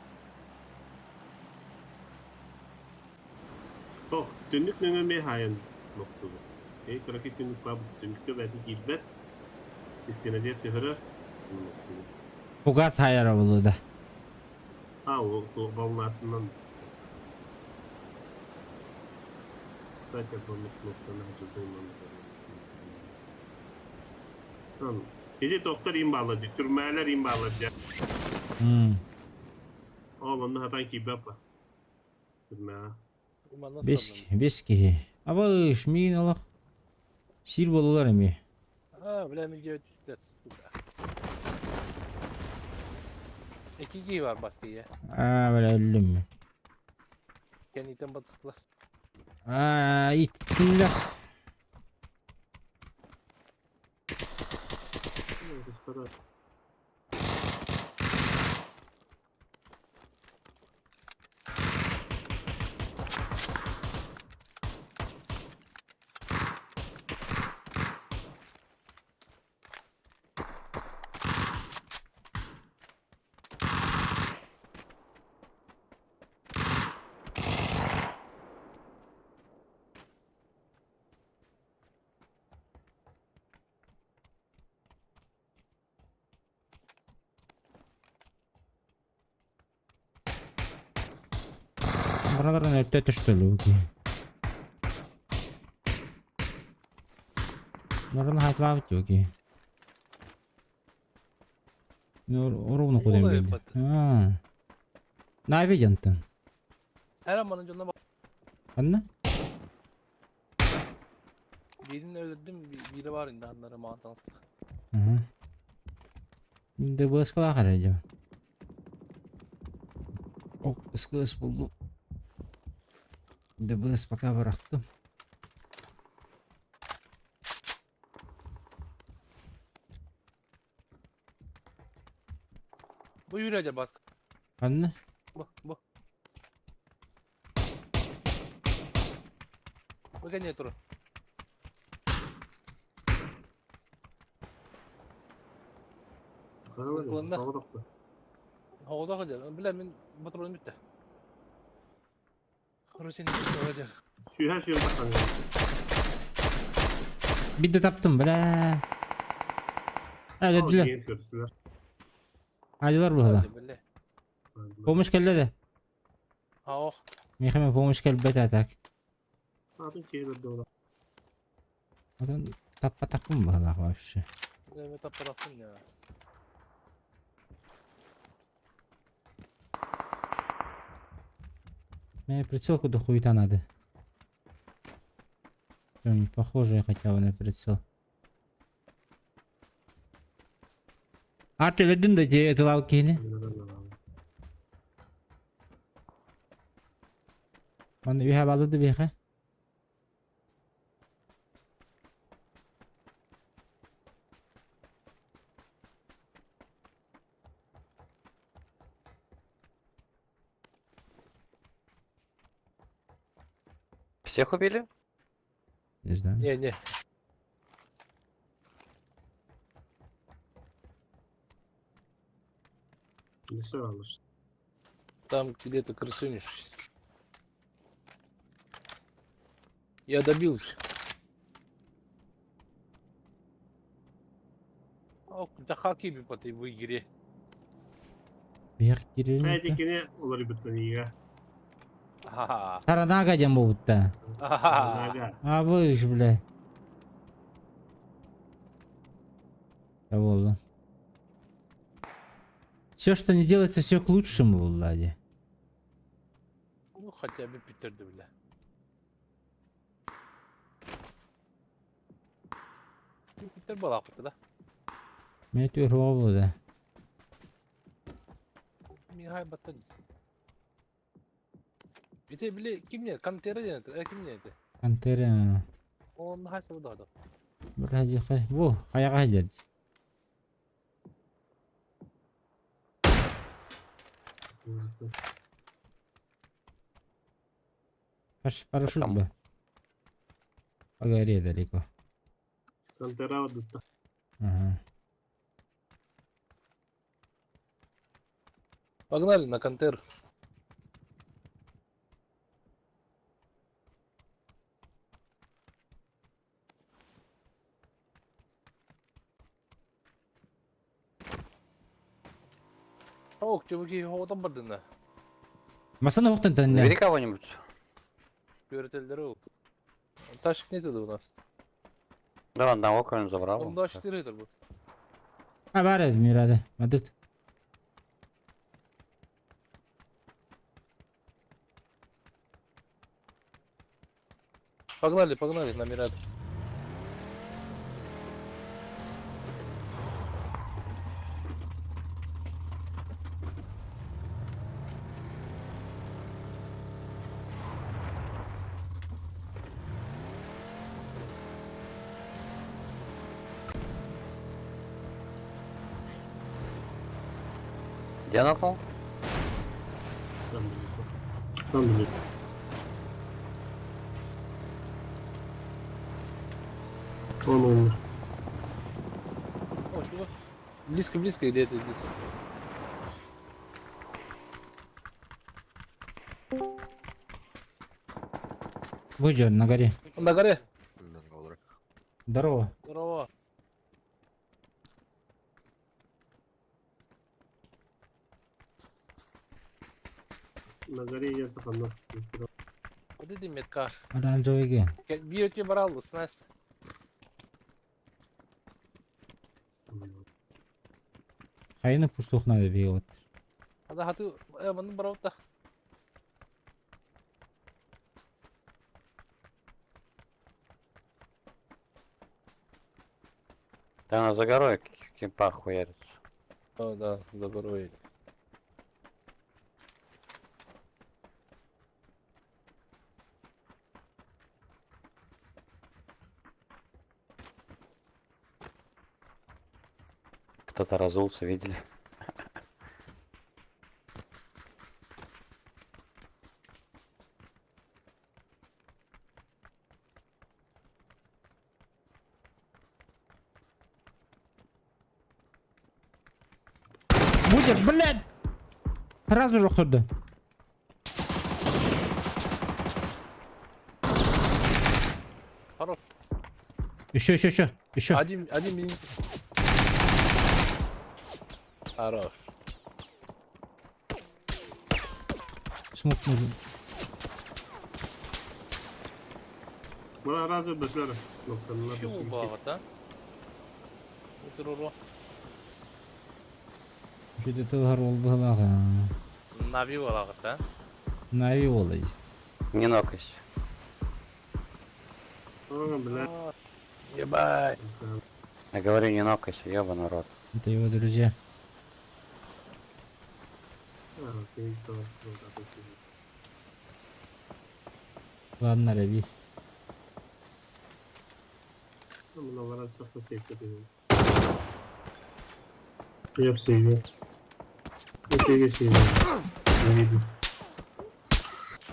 Ох, түннүк нөҥүө эмиэ хаайан нохтубут. Эй, кыракый түннүк баар, түннүккэ бэйэтэ киирбэт. Истиэнэтигэр түһэрэр, нохтубут. Фугас хаайара буолуо да. А, ол туох баллаатынан. Кстати, бу кнопканы Ити тохтор им баалар дии, түрмээлэр им баалар дии. Ол онно хатан киирбэт ба. Түрмэҕэ. Бес, бес киһи. Абыш, миин олох сир буолалар эмиэ. А, бля, мин дьиэ түстэр. Икки киһи бар баскыйа. Аа, бля, өллүм. Кэнниттэн батыстылар. Аа, иттилэр. Бараларын өттө түстүлүү киһи. Нарын хайтылаабыт дии киһи. Ровно кудем биэрди. Нави дьонтон. Эр манан дьонно Ханна? Биирин өлөрдүм, биирэ баар инде аннары маҕан таҥаста. ДБС-калаах эрэ дьэ. Ок, СКС булдум. ДБС пока бырахтым. Бу yürü acaba baskı. Ханна? Бу, бу. Бу кэннэ тур. Кылынна. Оҕолоох дьэ. Бля, мин батырбын бүттэ. Русин дьэр. Сүүһэ сүүһэ тахсан. Биирдэ таптым, бля. А, өлөрдүлэр. Көрсүлэр. Аадылар быһыла. Помощь кэллэ да. Аох. Миэхэ эмэ помощь кэлбэт а так. Атын киһи көрдө Отон таппатахпын быһылаах вообще. Эми таппатахпын я. Мне прицел куда хуета надо. Что-нибудь похожее хотя бы на прицел. А ты өлөрдүн да дии тылал киһини. Манна үһэ базады биһиэхэ. Всех убили? Не знаю. Не, не. Там где-то крысунишься. Я добился. Ох, да хаки по этой в игре. Биһиэх киирэрин Хайа кини уларыйбыттан Ага. Таранага диэн буолбутта. Ага. А вы ж, бля. Да буолла. Все, что не делается, все к лучшему, Влади. Ну хотя бы бүтэрдэ бля. Бүтэр буолаахпыт да. Мен түөр да. Михай баттан. Ити били ким не? Кантера диэн этэ. Ким не этэ? Пантера. Он хаса да. Бір хай. Во, хайаға деді. Парашют Там. бы. По горе далеко. Кантера дutta. Ага. Погнали на Кантеру. Ок, чуваки, отан бардына. Масана оқтан Забери тәнне. кого-нибудь. Көретелдері ол. Ташик нет у нас. Да, одного кого-нибудь забрал. Он 24 это будет. А, бар Мирада. Мадыт. Погнали, погнали на Мирад. Где нокнул? Там далеко. Там далеко. Он умер. О, чего? Близко, близко где-то здесь. Выйдет на горе. Он на горе. Здорово. Здорово. На горе я там. Вот эти метка. Оранжевый ген. Бьете брал, снасть. Хайны пуштух надо бейот. А да, ты, маны брал та. Да она за горой кемпа хуярится. О, да, за горой. Кто-то разулся, видели? Будет, блядь! Сразу же охторды. Хорош. Еще, еще, еще, еще. Один, один мин. Хорош. Смок нужен. Bana razı besler. Noktanın Чего бағыт, а? Отыруро. Что-то тылғар ол бұлаға. Нави бағыт, а? Нави олай. Не нокайся. Бля. Ебать. Я говорю, не нокайся, ёбаный рот. Это его друзья. Ладно, Рави. Я в сейве. Я в сейве. Не видно.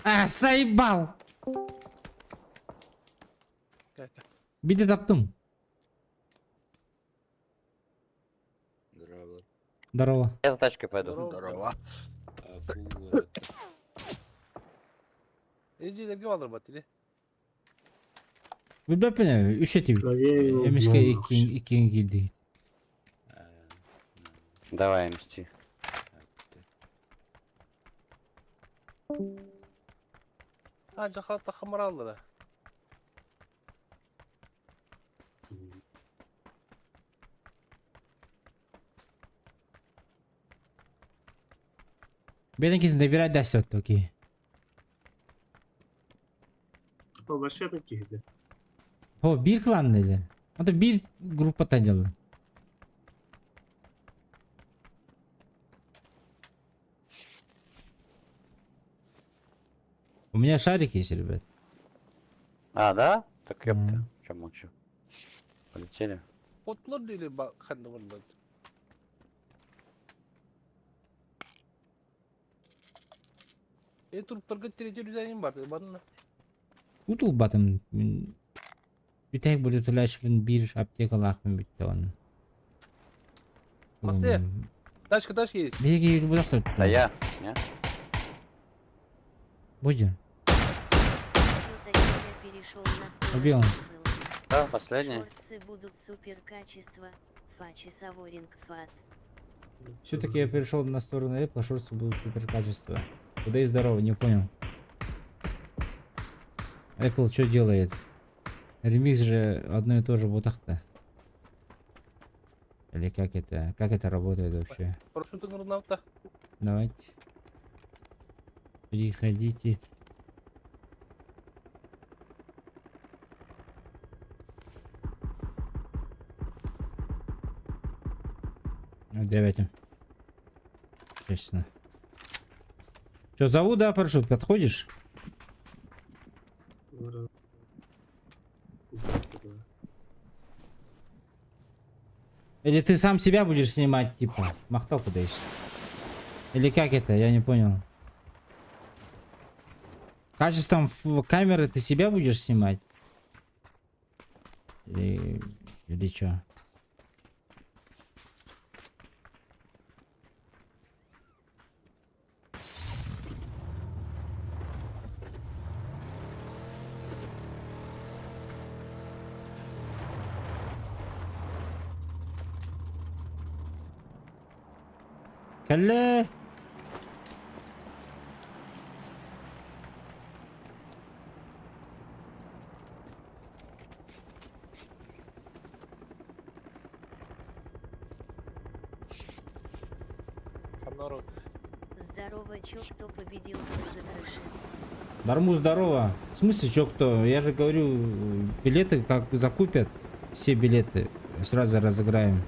А, заебал! Биде таптым. Здорово. Здорово. Я за тачкой пойду. Здорово. А, фу, это, Ежелерге балдыр бат, или? Билбеппин үш этибит. Эмиске иккин киирди. а, Давай, мсти. это. А, жақалта қамыр алды да. Бэйэтин добирать да все окей. Вообще киһитэ. О, биир кланныйлар. Это биир группаттан дьалла. У меня шарик есть, ребят. А, да? Так ёпта. Мгм. Чё молчу? Полетели. Отлор или ханна барбат. Э туруптарга третий дизайн бар. Банна. Утулбатым. Бүтэһик бүлүтүлээчпин биир аптекалаахпын бүттэ онно. Мастер. Тачка, тачка есть. Биһиги булах Да я, не? Будем. Всё-таки я перешел на сторону Убил. Apple. Да, последний. Шорты будут супер качества. Фачи Саворинг Фат. Все-таки я перешел на сторону Apple, шорты будут супер качество. Куда и здорово, не понял. Apple что делает? Ремикс же одно и то же бутах-то. Или как это? Как это работает вообще? Прошу ты нурнавта. Давайте. Приходите. Ну, давайте. Честно. Что, зову, да, парашют, подходишь? Или ты сам себя будешь снимать, типа? Махтал подаешь? Или как это? Я не понял. Качеством камеры ты себя будешь снимать? Или чё? Кэллэ! Ханору. Здорово, чё, кто победил в розыгрыше? Дарму здорово. В смысле, чё кто? Я же говорю, билеты как закупят, все билеты сразу разыграем.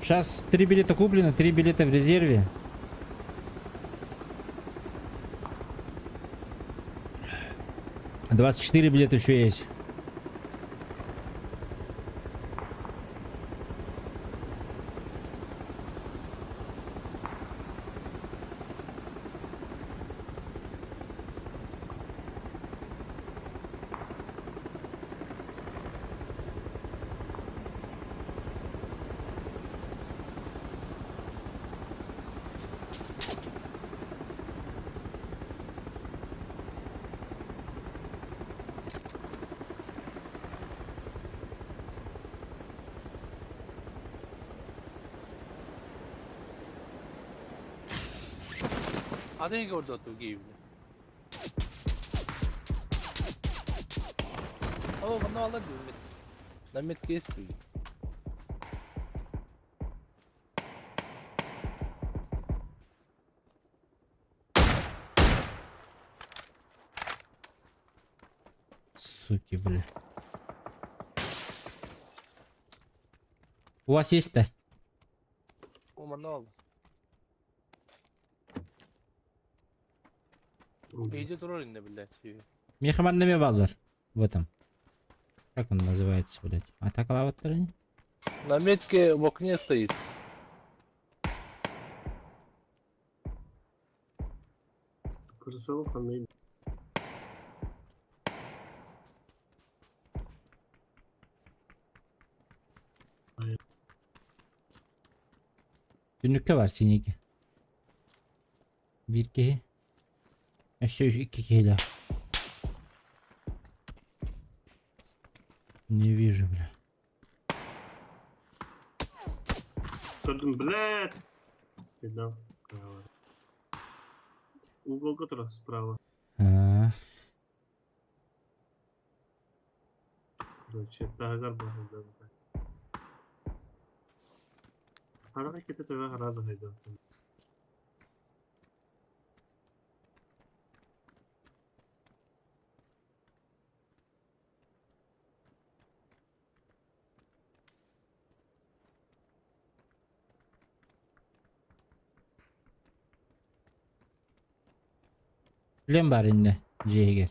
Сейчас три билета куплено, три билета в резерве. 24 билета еще есть. А ты говорил, другие. О, манна алар диэн. Намет кейс бий. Суки, бля. У вас есть-то? О, манна алар. Иди турар инде, блядь. Мехаманными баллар. В этом. Как он называется, блядь? Атакалаваттар они? На метке в окне стоит. Крысолов ханна. Түннүккэ баар синики. Биир киһи. Өссө икки киһилээх. Не вижу, бля. Көрдүм, блядь. Видно. Право. Угол который справа. А, Короче, таһыгар баар да. Харах иккитэ төбө араас аһайда. Билэн баар иннэ дьиэһигэр.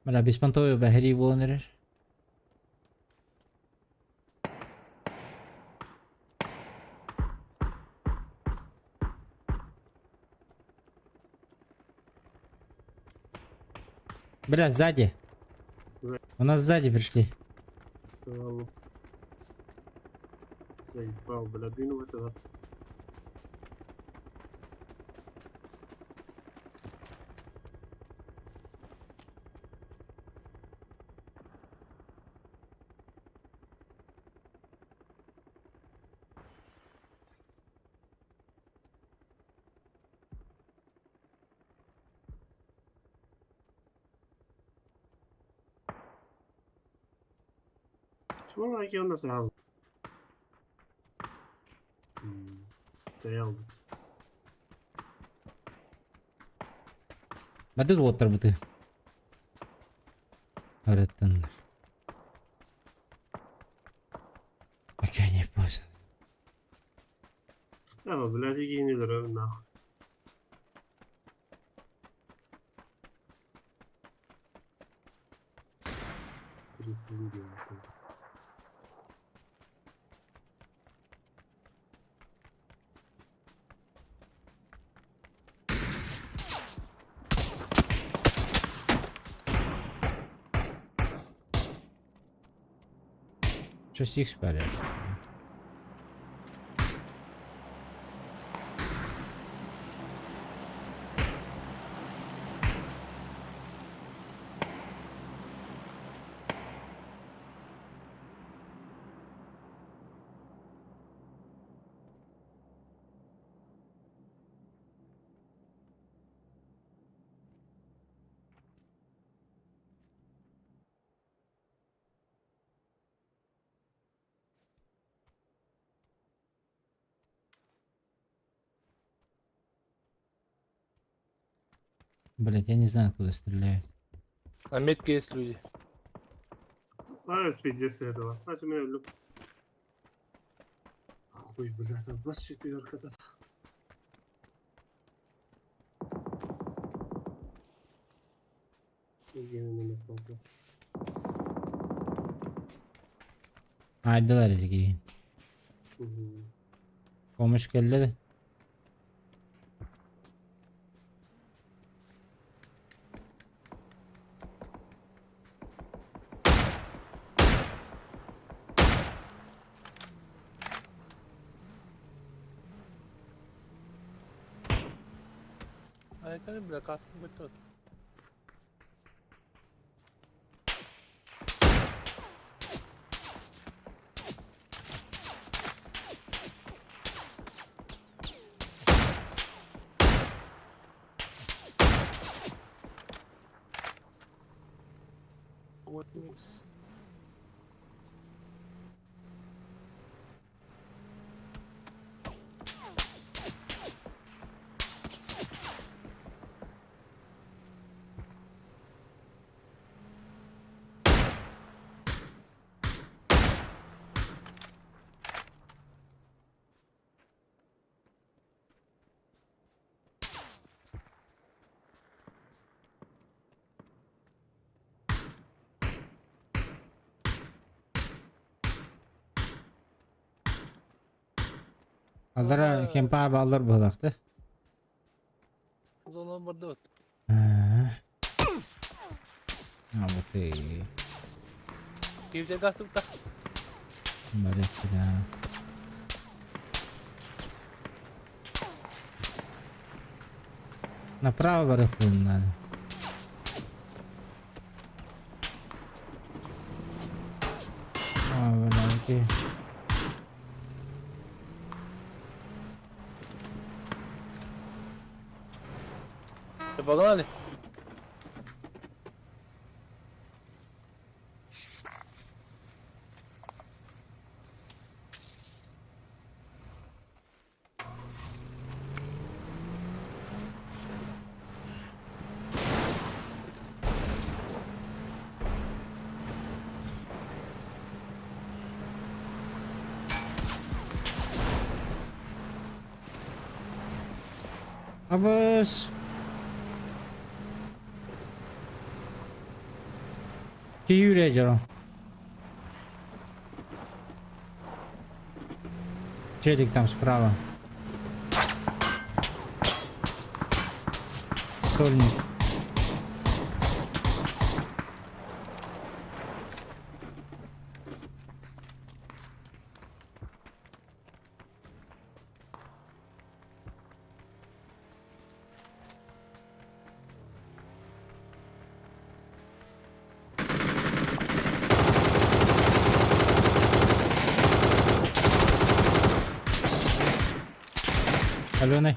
Бля, беспонтовый бэһэрии буолан эрэр. Бля, сзади. У нас сзади пришли. Заебал, бля, блин, в этого. Чего у нас ал? Стоял. Бады уоттар быты. Араттаннар. Пока не поздно. А, блядь, генерал, нахуй. 6х порядок. Блять, я не знаю, куда стреляют. На метке есть люди. А, пиздец этого. А, у меня люк. Хуй, бля, там 24 да. Айдылар такие. Помощь келди. А это не бля, каска быть тут. Вот микс. Аллара кемпа баллар булакты. Зона бардот. А вот и Кивде гасып та. Блять, да. Направо барыхпын надо. А, бля, окей. Погнали. Абыс! Киһи дьоро. Челик там справа. Сольник. Аленой.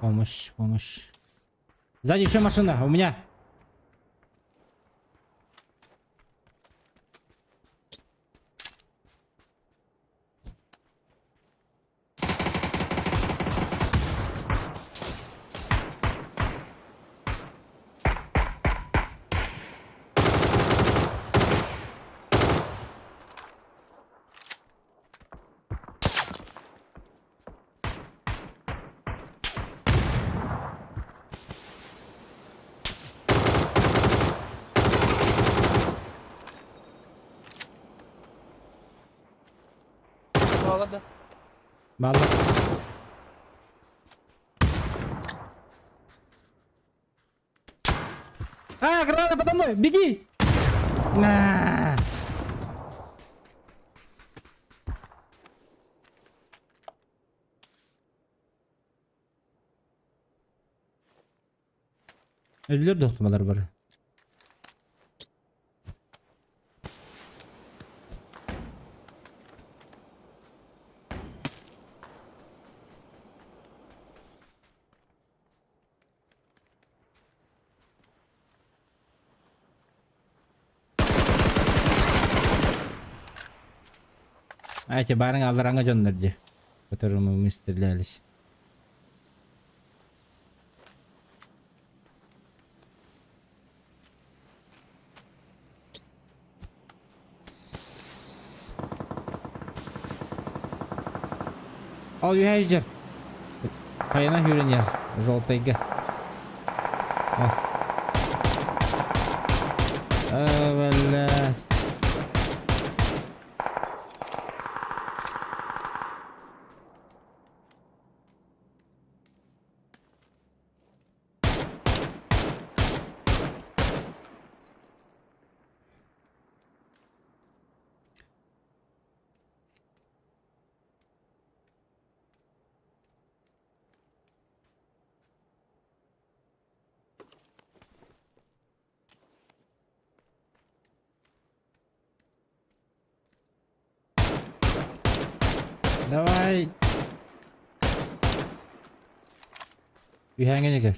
Помощь, помощь. Сзади еще машина, у меня. Bağladı. Vallahi. А, граната подо мной! Беги! На! Өлүлэр дохтумалар бар. А эти барың алдараҥа дьоннор дии, которым мы стрелялись. Ол үһэ дьэр. Хайана хүрэн Желтайга. О. А, блядь. Давай. Үһээҥҥэ көр.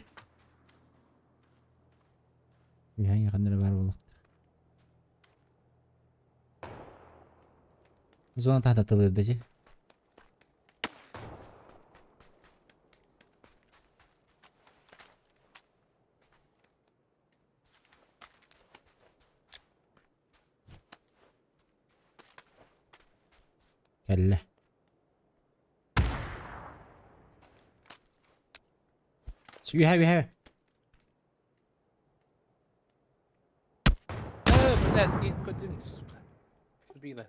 Үһээҥҥэ ханна эрэ баар буолуохтаах. Зона таһа дии. Кэллэ. Үһэ үһэ. Э, блядь, один, сука. Сбила.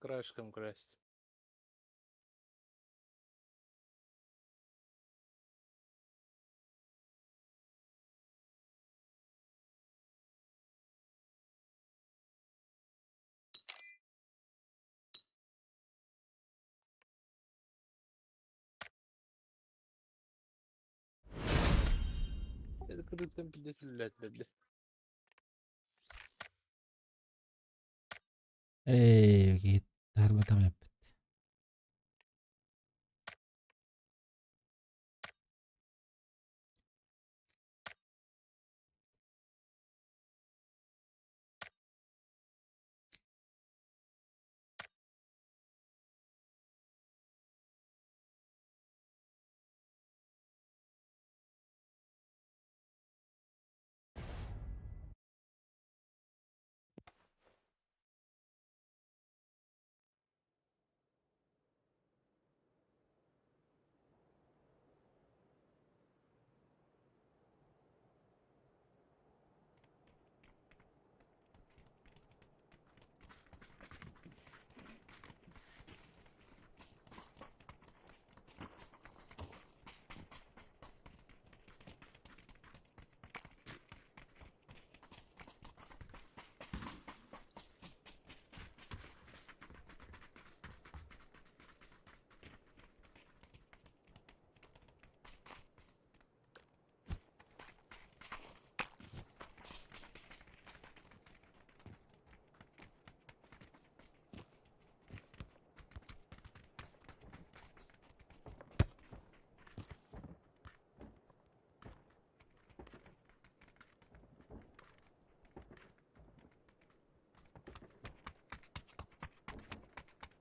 Краешком красть. Кырыттан пиздец үлэлээтилэр. Эй, киһи таарбатах эппит.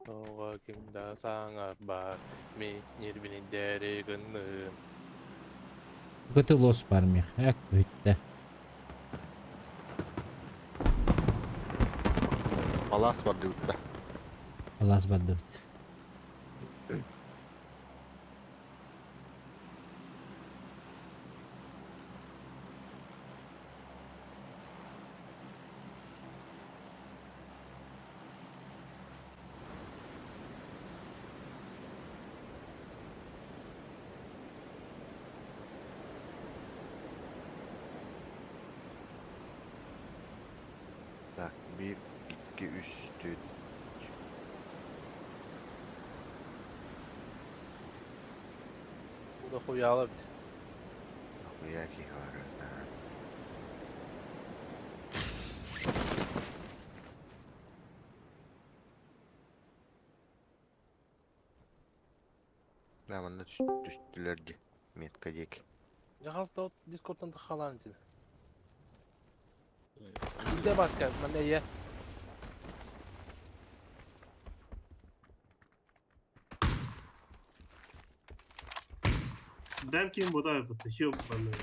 Тоҕо ким да саҥарбат, мин ньирбинидээри гынным. Көтө лос бар миэхэ бүттэ. Палас бардыбыт да. Алаас бардыбыт. Так, биир, икки, үс, түөрт. Бу да хуйаала эбит. Нахуя киһи баар да. Да, манна түстүлэр дии. Метка диэки. Дьахал да дискордтан тахалаан итини. Биирдэ баска, манна ийэ. Дэм ким бодай бутта, ёбаный.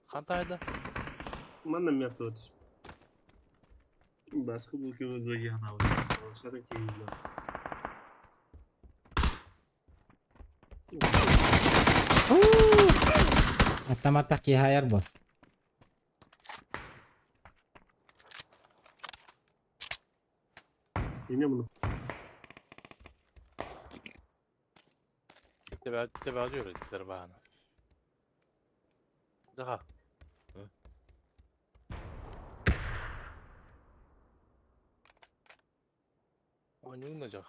Хантайда. Манна метод. Баска бу ким дойя хатабыт. Шара ким. Автоматтах киһи айар бо. Yine bunu. Тебе öğrettiler bana. Daha. Hı? Oynayacak.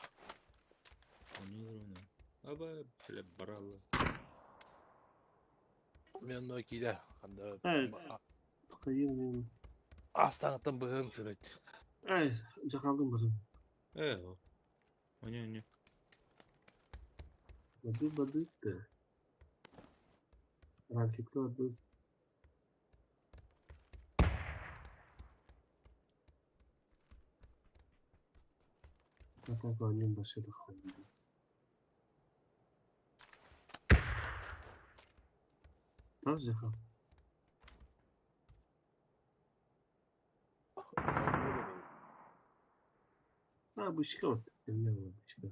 Ону Аба, бля, брала. Мен onu кийлер. Анда Evet. Tıkayım. Астанаттан быһын сырыт. Evet. Çakaldım barım. Э, оне, оне. Бады бады да. Рафикла бады. Hatta annem başladı kaldı. Nasıl çakal? Ha bu şık ort. Ne var bu şık?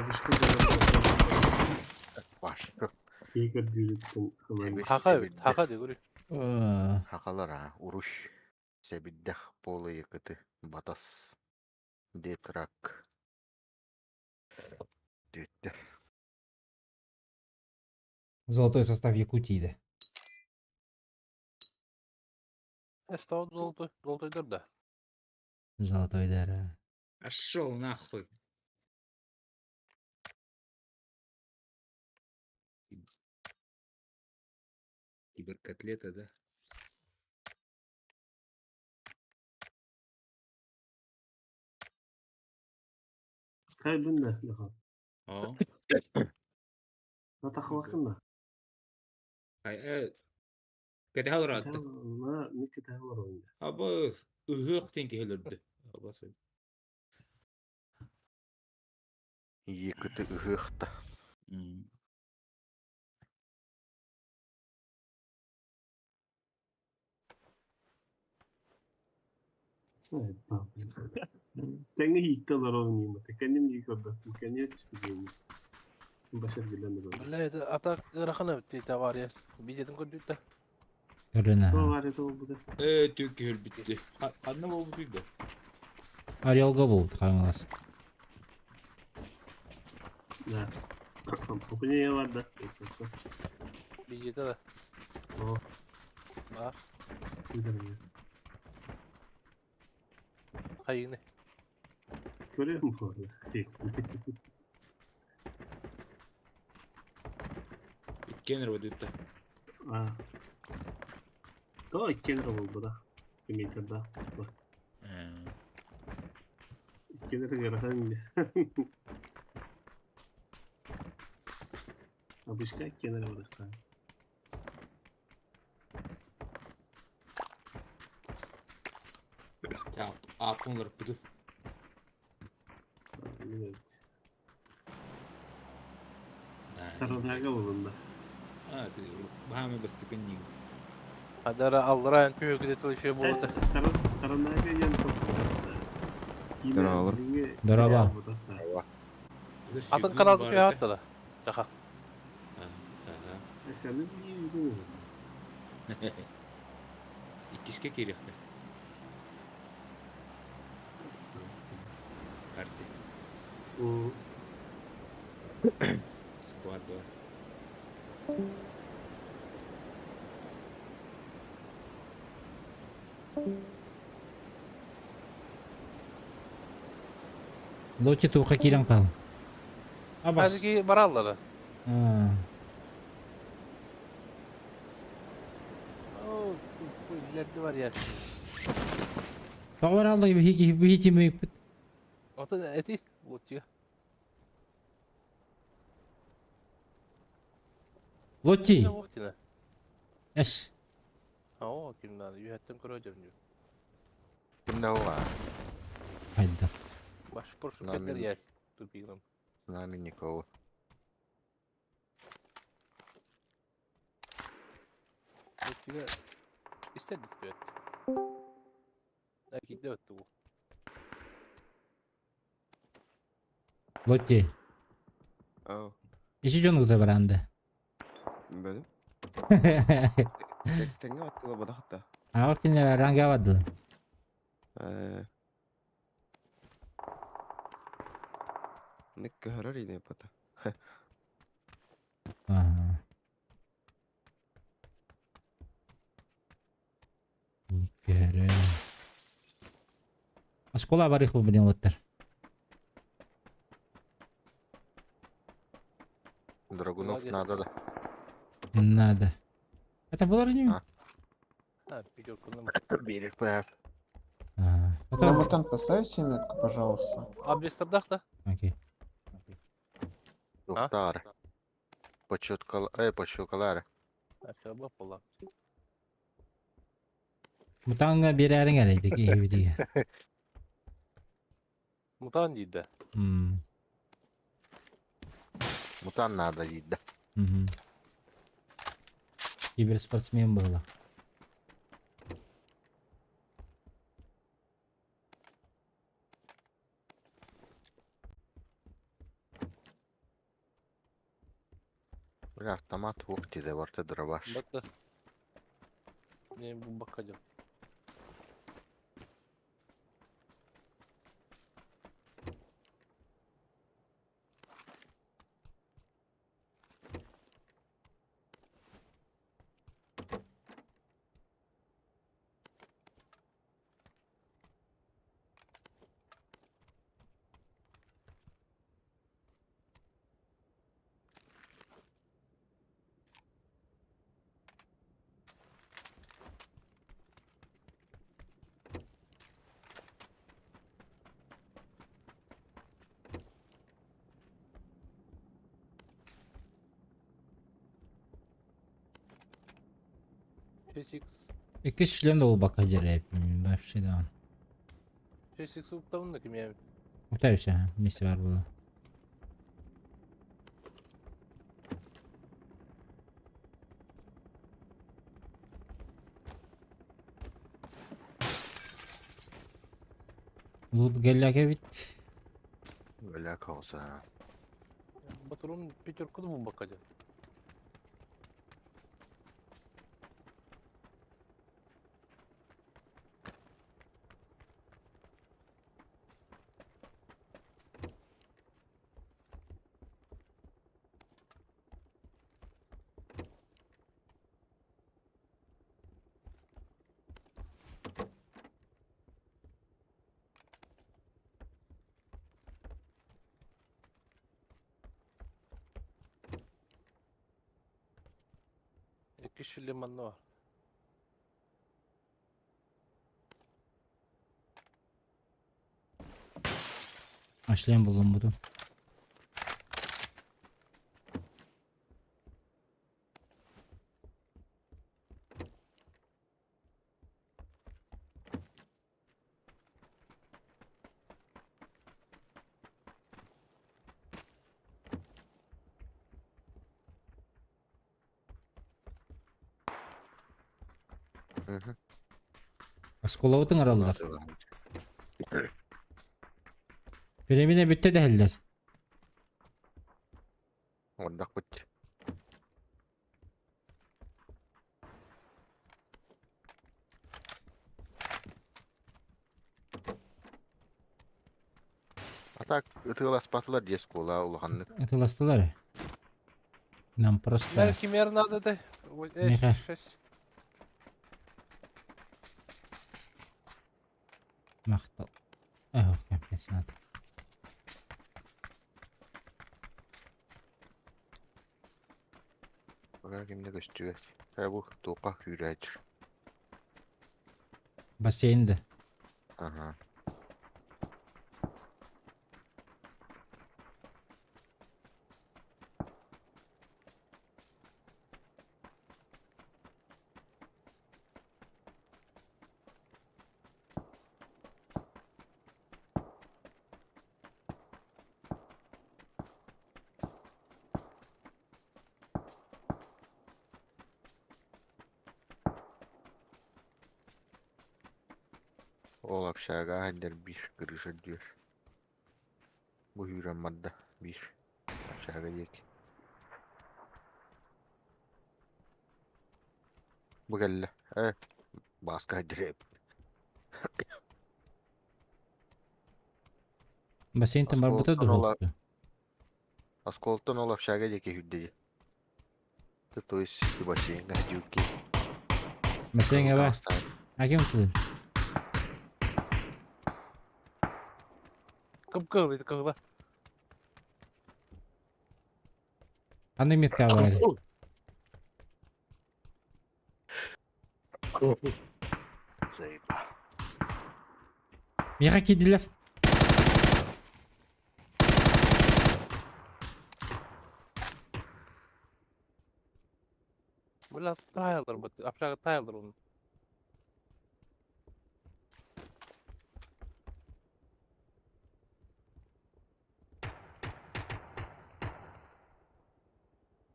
Bu şık Бар. Yegar dürüttüm. Hemen. Хака бит, хака дегүр. Хакалар а, уруш. Себиддэх полы якыты. Батас. Детрак. Түттер. Золотой состав Якутии, да. Стол золотой, золотой да. Золотой дара. Пошел нахуй. Киберкотлета, да? Кайбынна лаха. О. Натахвакынна. Ай, кэтэһэ олороот. Ма микки тахвар. Абы ыһыах диэн киһи өлөрдө. Абасы. Екіті ыһыахта. Тэҥҥэ ииттэ олорор ньыма. Кэнним дии көрбөппүн. Кэнниэ түспүт. Башар билэн да. Бля, это атак ыарахана бит авария. Видетин көрдүк да. Көрүнэ. Туох авария буолбута? Ээ, түк киһи өлбүттэ. Ханна буолбутуй да? Орелга буолбут хаҥалас. Да. Окуня бар да. Видите да. О. А, Видим. хайыны. Көрөм бу. Иккиэн эрэ А. То иккиэн эрэ буолбута. Километрда. Иккиэн эрэ ыарахан. Обычка иккиэн эрэ барыахтаах. Ааппын олорпуту. Evet. Тарадага болунда. А, ты баһаамы бастыкын ньиги. Адара аллара күйөгү тылышы болду. Тарадага ян Здорово. Здорово. Атын каналды күйө атты да. Жаха. Сәне Иккиске кириэхтэ. Карты. Склад бар. Лоти туохха киирэн хаал. Абас. Азги бараллары. А. О, бу бар я. Тоҕо баралла биһиги биһики мүппүт. Ото эти лотти. Лотти. Лоттина. Эс. О, кимнан үйәттен көрө жүрүм. Кимде оға? Хайда. Баш прошу Нами- петер ясь. Тупиграм. С нами никого. Лоттига истердик диэт. Әки деп бу. Лотти. Ау, Ичи дьон баранды. бөдüm. Теңге аттыла бадахта. Аҕа кинилэр ранга бардылар. Э. Ник көрөр ине пата. Ага. Көрө. Оскола барых бу билен оттар. Драгунов Молодец. надо да. Надо. Это было не? А. А, пятерку нам. Берег пап. А, На потом. мутант поставите метку, пожалуйста. А без да? Окей. Доктор. Почеткал, почеткалар. А, все, пола. Мутанга берәриң әле дике хибидиге. Мутант дейді. Мутан надо дейді. Мгм. Киберспортсмен было. Бля, автомат ух дейді, барты дробаш. Бакта. Не, бу бакка 6x. Иккис шлем да буолбакка дьэрээппин вообще да. 6x уктабын да кимиэм. Утайся, вместе бар было. Лут гэллэгэ бит. Бля, хаоса. Батурун пятерку да булбакка дьэ. Икки шлем манна бар. Шлем буллум буту. Мгм. Осколобутун араллар. Пирамида бүттэ дэһэллэр. Ордах бут. А так ытыаласпатылар диэс куола улаханнык. Ытыластылар. Нам просто... Мэр кимер надо ты? Меха. 6. Махтал. Эх, капец надо. Бага кимде көстүбэт. Ә бу тука күүрээчир. Бассейнде. Ага. Ол общага хандер бир крыша дür. Бу хүрэн мадда бир. Общага диэки. Бу кэллэ. Э, баска хандер Бассейнтен барбыта Осколоктон ола- духовка. Осколтон ол общага диэки хүрдэ. То есть бассейнга дюки. Бассейнге ба. А кем ты? Кып-кыл, это когда? Аны метка бар. Заеба. Меха кидилер. Бля, тайлар, вот, общага тайлар он.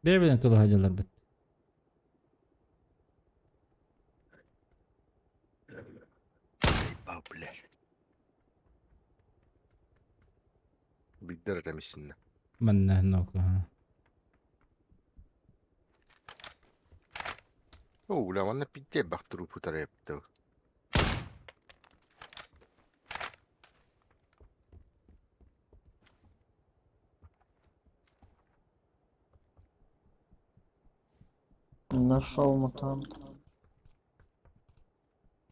Бер-бирин тула хадьалар бит. Заеба, блядь. Биддер этэмиссинна. Манна нока. О, бля, манна пидде бахтыру путарайыпты. Нашел мутант.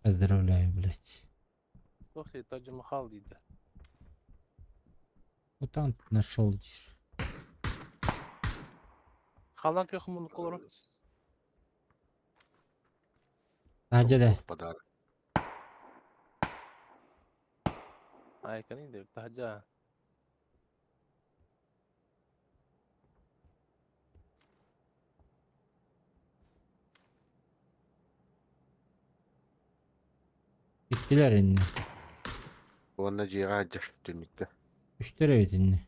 Поздравляю, блядь. Слушай, Таджи Махал дейді. Мутант нашел. дейш. Халан көхмін колору. Хадья Подарок. Ай, кani Таджа. Иккилэр инни. Уонна дьиэҕэ сылдьар түннүккэ. Үстэр эбит инни.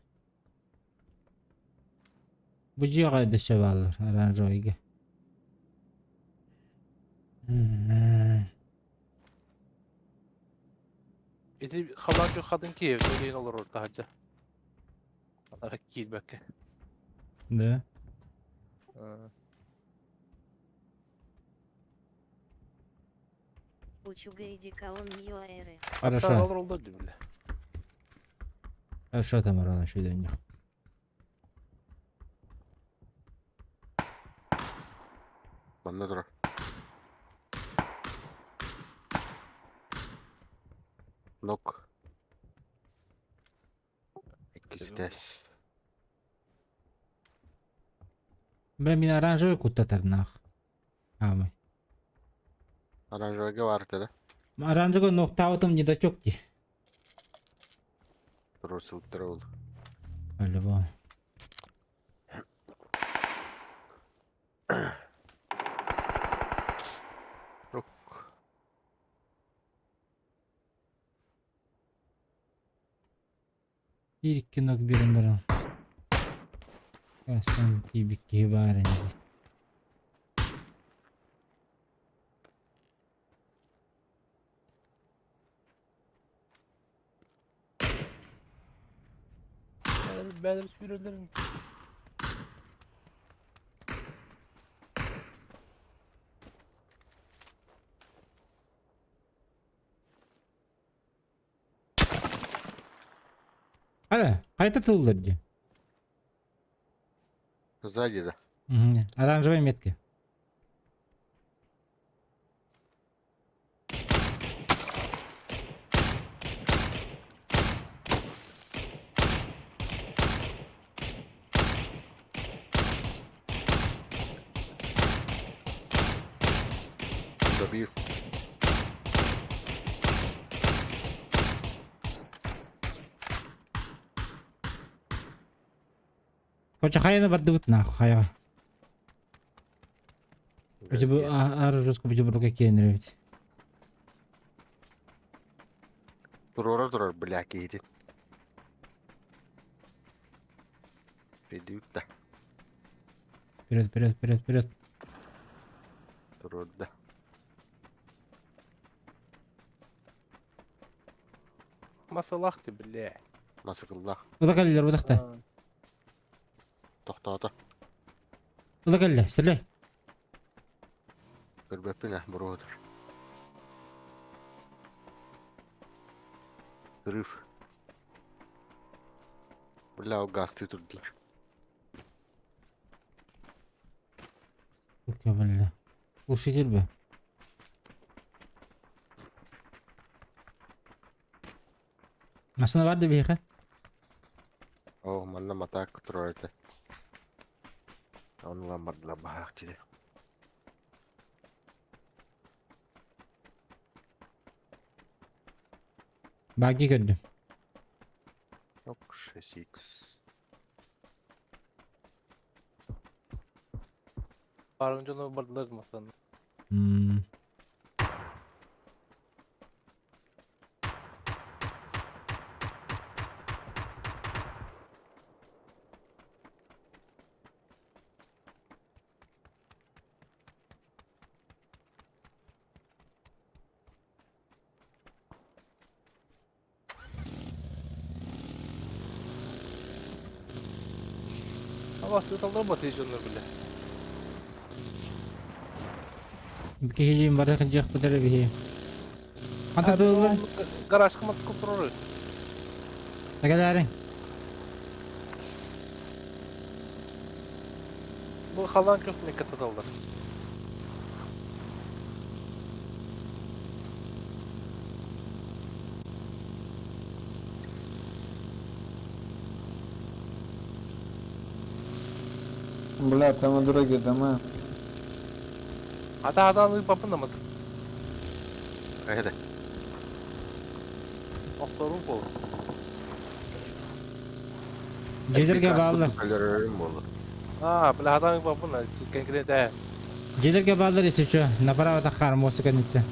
Бу дьиэҕэ дөссө бааллар оранжевыйга. Ити халаан күн хатын Киев диэн олорор таһырдьа. Анара киирбэккэ. Да. Хорошо. Хорошо там рано швиденько. Манна турар. Нок. Иккис этээс. Бля, мин оранжевый куттатарнаах. Аамай. Оранжевыйга баар этэ да? Оранжевый нуктаабытым не дотек дии. Туруорсубуттара ол. По-любому. Ок. Биир икки ног биэрэн баран. Асан тиийбит киһи баар ини. Бэйэлэрин сүүрэллэрин Хайа, хайта тыллар дии. Сзади да. Мгм. Оранжевая метка. Добил. Короче, хайаны бардыбыт нахуй, хайаҕа. Короче, бу аар жестко бутербродка киэнэр эбит. Туруора турар, бля, киһитин. Придут да. Вперед, вперед, вперед, вперед. Туруорда. Масалах ты, бля. Масыкыллах. Ыла кэллилэр бадахта. Тохтоото. Ыла кэллэ, стреляй. Көрбөппүн ээ, буруотур. Взрыв. Бля, ол газтыы турдулар. Сука, бля. Глушитель бы. Массыына бар да биһиэхэ? Оо, манна матаак турар этэ. Ону ылан бардылар баһаах дьиэ. Багги көрдүм. Ок, 6x. Барын дьоно бардылар массыына. М. Ала сыталдар бат дьоннор бile. Киһилиин бары кыдьыахпыт эрэ биһи. Ханта тыллар? Гаражка мотоцикл турар. Тэгэлээриҥ. Бу халаан күөх меккататаллар. Бля, там на дороге дома. Ата атааны ыыппаппын да мотоцикл. Эһэ Охторуу буолар. Дьиэлэргэ бааллар. Өлөрөрүм буолла. Аа, бля хатаан ыыппаппын да конкретно. Дьиэлэргэ бааллар если что. Направо таххаар муоста кэнниттэн.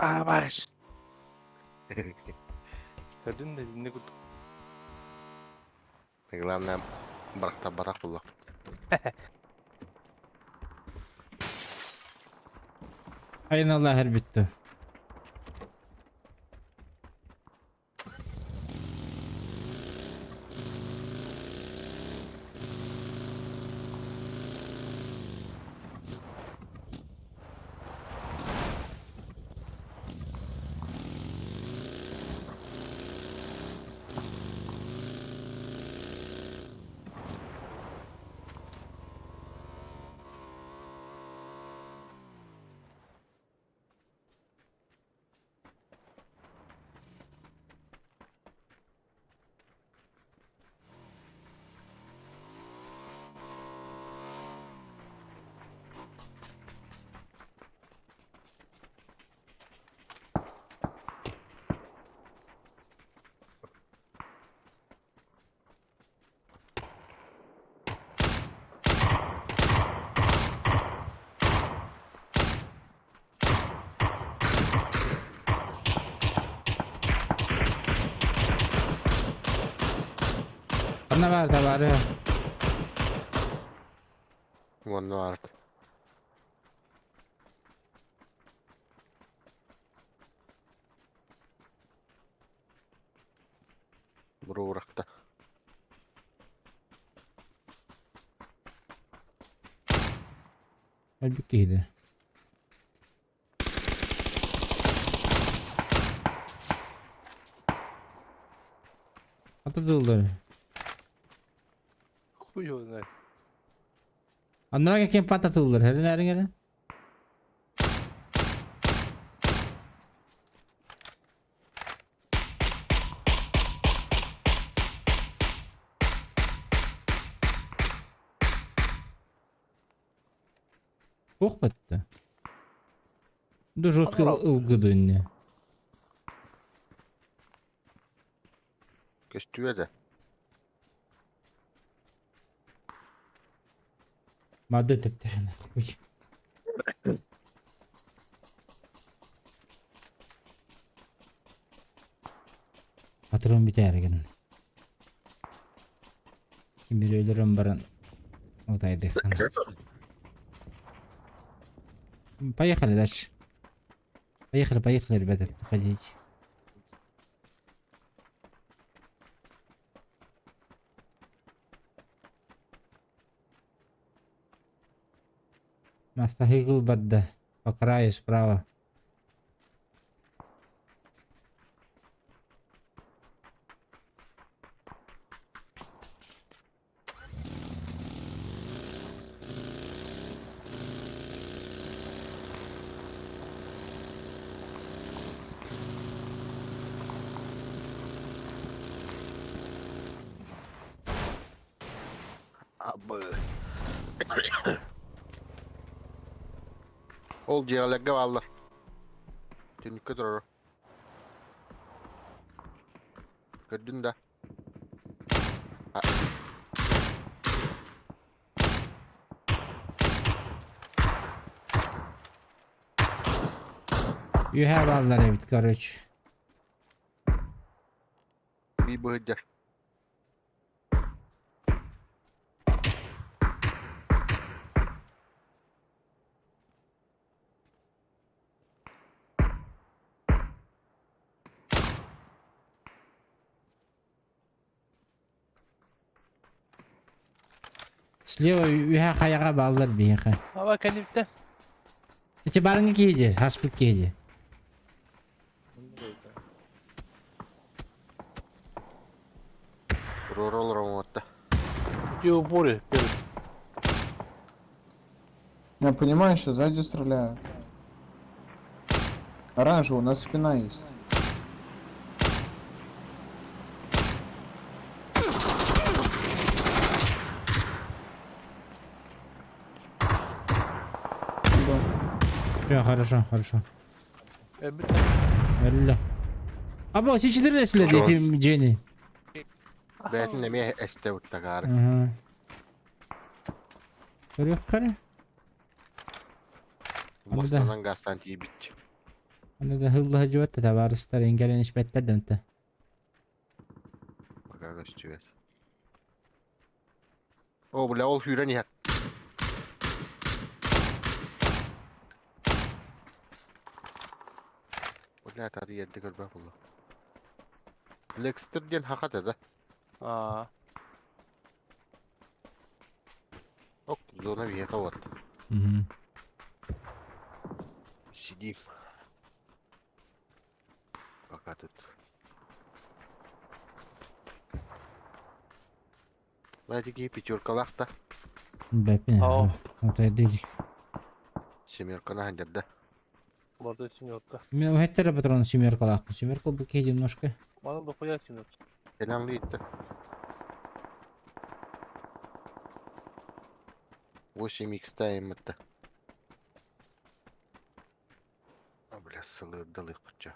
Аа баш. Көрдүн да итинник курдук. Главное, бырахтарбатах буоллахпыт. Айналлаах эрбиттэ. Ханна баар табаарыһа? Уонна арт. Буруурахта. Өлбүт киһи Ата дыллар. Хуй его знает. Аннара кем пататыллар. Хәрин әрин әрин. Ох бітті. Да жестко ылгыды не. Көстүө да. Мады тептерін хуй. Патрон битәрген. Ким бир өлөрөн баран. Отайдык. Поехали дальше. Поехали, поехали, ребята, проходите. Мастахигл бадда. По краю справа. Абы. Ол дьиэлэргэ бааллар. Түннүккэ турар. Көрдүн да. You have аллар эбит, короче. Бии быһыдьар. Слева үһэ хайаҕа бааллар биһиэхэ. Ава кэнниттэн. Ити барыҥы киһи хаспыт киһи. Туруора олорон Где упоры? Первый. Я понимаю, что сзади стреляют. Оранжевый, у нас спина есть. Да. Все, хорошо, хорошо. Өлбүт. Өллө. Аба, сичидир эследи этим Дженни. Бэйэтин эмиэ эстэ уттагаары. Ага. Көрүөх кары. Мастанан гастан тиийбит. Аны да хыллаһа дьуот табаарыстар иҥгэрэн испэттэр да онто. Пока көстүбэт. О, бля, ол сүүрэн иһэр. Бля, тары ерде көрбөх булла. Лекстер диэн хахат да. Аа. Ок, зона въехал вот. Мгм. Сидим. Пока тут. Знаете, пятеркалах-то. Бэпин. Ау. Отойдик. Семерканы хандерда. Борда семерка. Мен уһеттер патрон семеркалаах. Семерка бу киһи немножко. Маны дохуя семерка. Кенан литті. 8 х тайм это. А, бля, сылырдалых пача.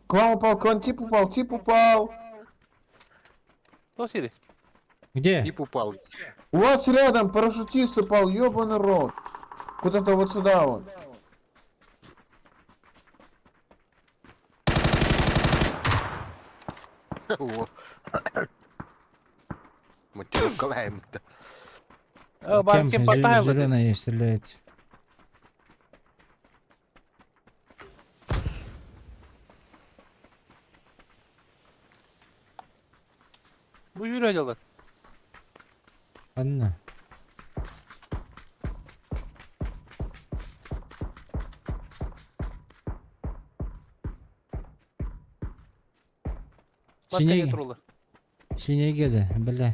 К вам упал, к вам тип упал, тип упал. Кто сири? Где? Тип упал. У вас рядом парашютист упал, ёбаный рот. Куда-то вот сюда вот. О. Матеркалаем-то. Э, бар кем портайла. Зеленая стреляет. Бу yürü acaba. Анна. Başka Синеги. getir Синеги да, бля.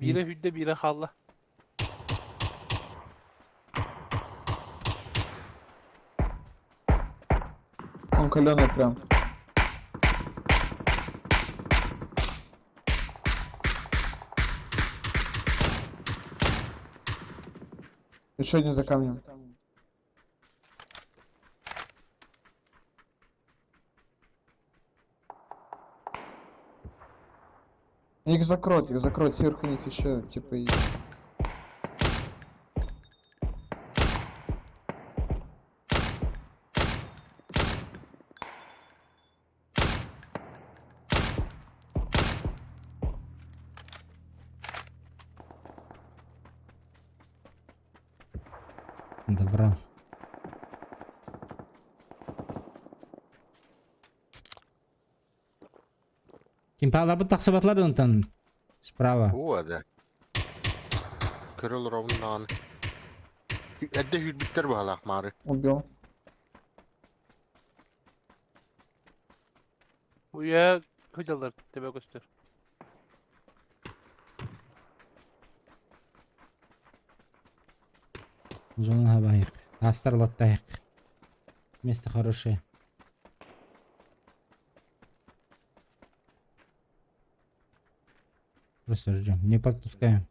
Bire hüdde bire halla. Он каленый прям. Еще один за камнем. Их закроют, их закроют, сверху них еще, типа, и- Добрал. Кимпалар тахсыбатлар онтон справа. О, да. Көрөл ровно. Әдді хүрбіттер бағалақ мары. убил. Bu ya hüccalar tebe göster. Зона хабайык. Астарлаттайык. Место хорошее. Просто ждем. Не подпускаем.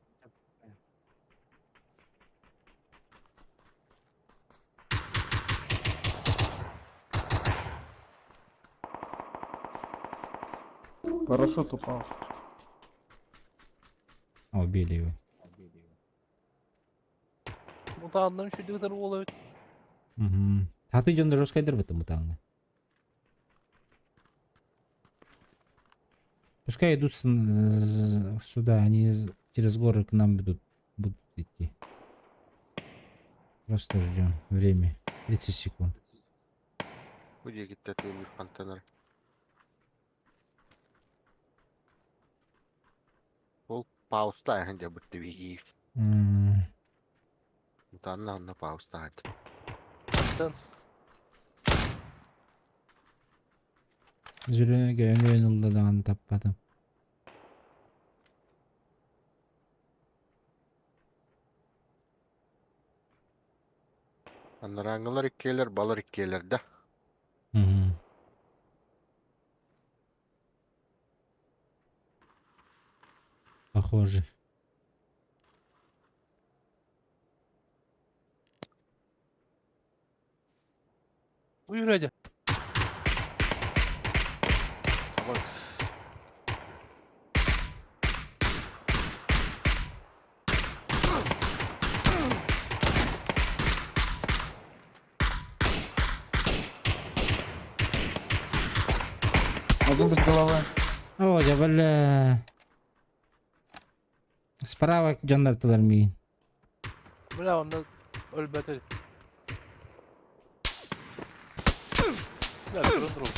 Парашют упал. А, убили его. Bu da anlamış şu kadar oğlu. Угу. А ты идем жестко в этом там. Пускай идут сюда, они через горы к нам будут, будут идти. Просто ждем время. 30 секунд. Бұл егітті өмір контейнер. Ол пауста әхінде бітті бейгейіп. Мұтанна анна пауста әхінде. Sen Зеленый өмірін таппадым. Аннараңылар иккелер, балар иккелер да. Мгм. Похоже. bu yürü hadi. Ama Один без головы. О, дьэ бля. Справа дьоннор миигин. Бля, онно өлбөтө. Бля, турун турун.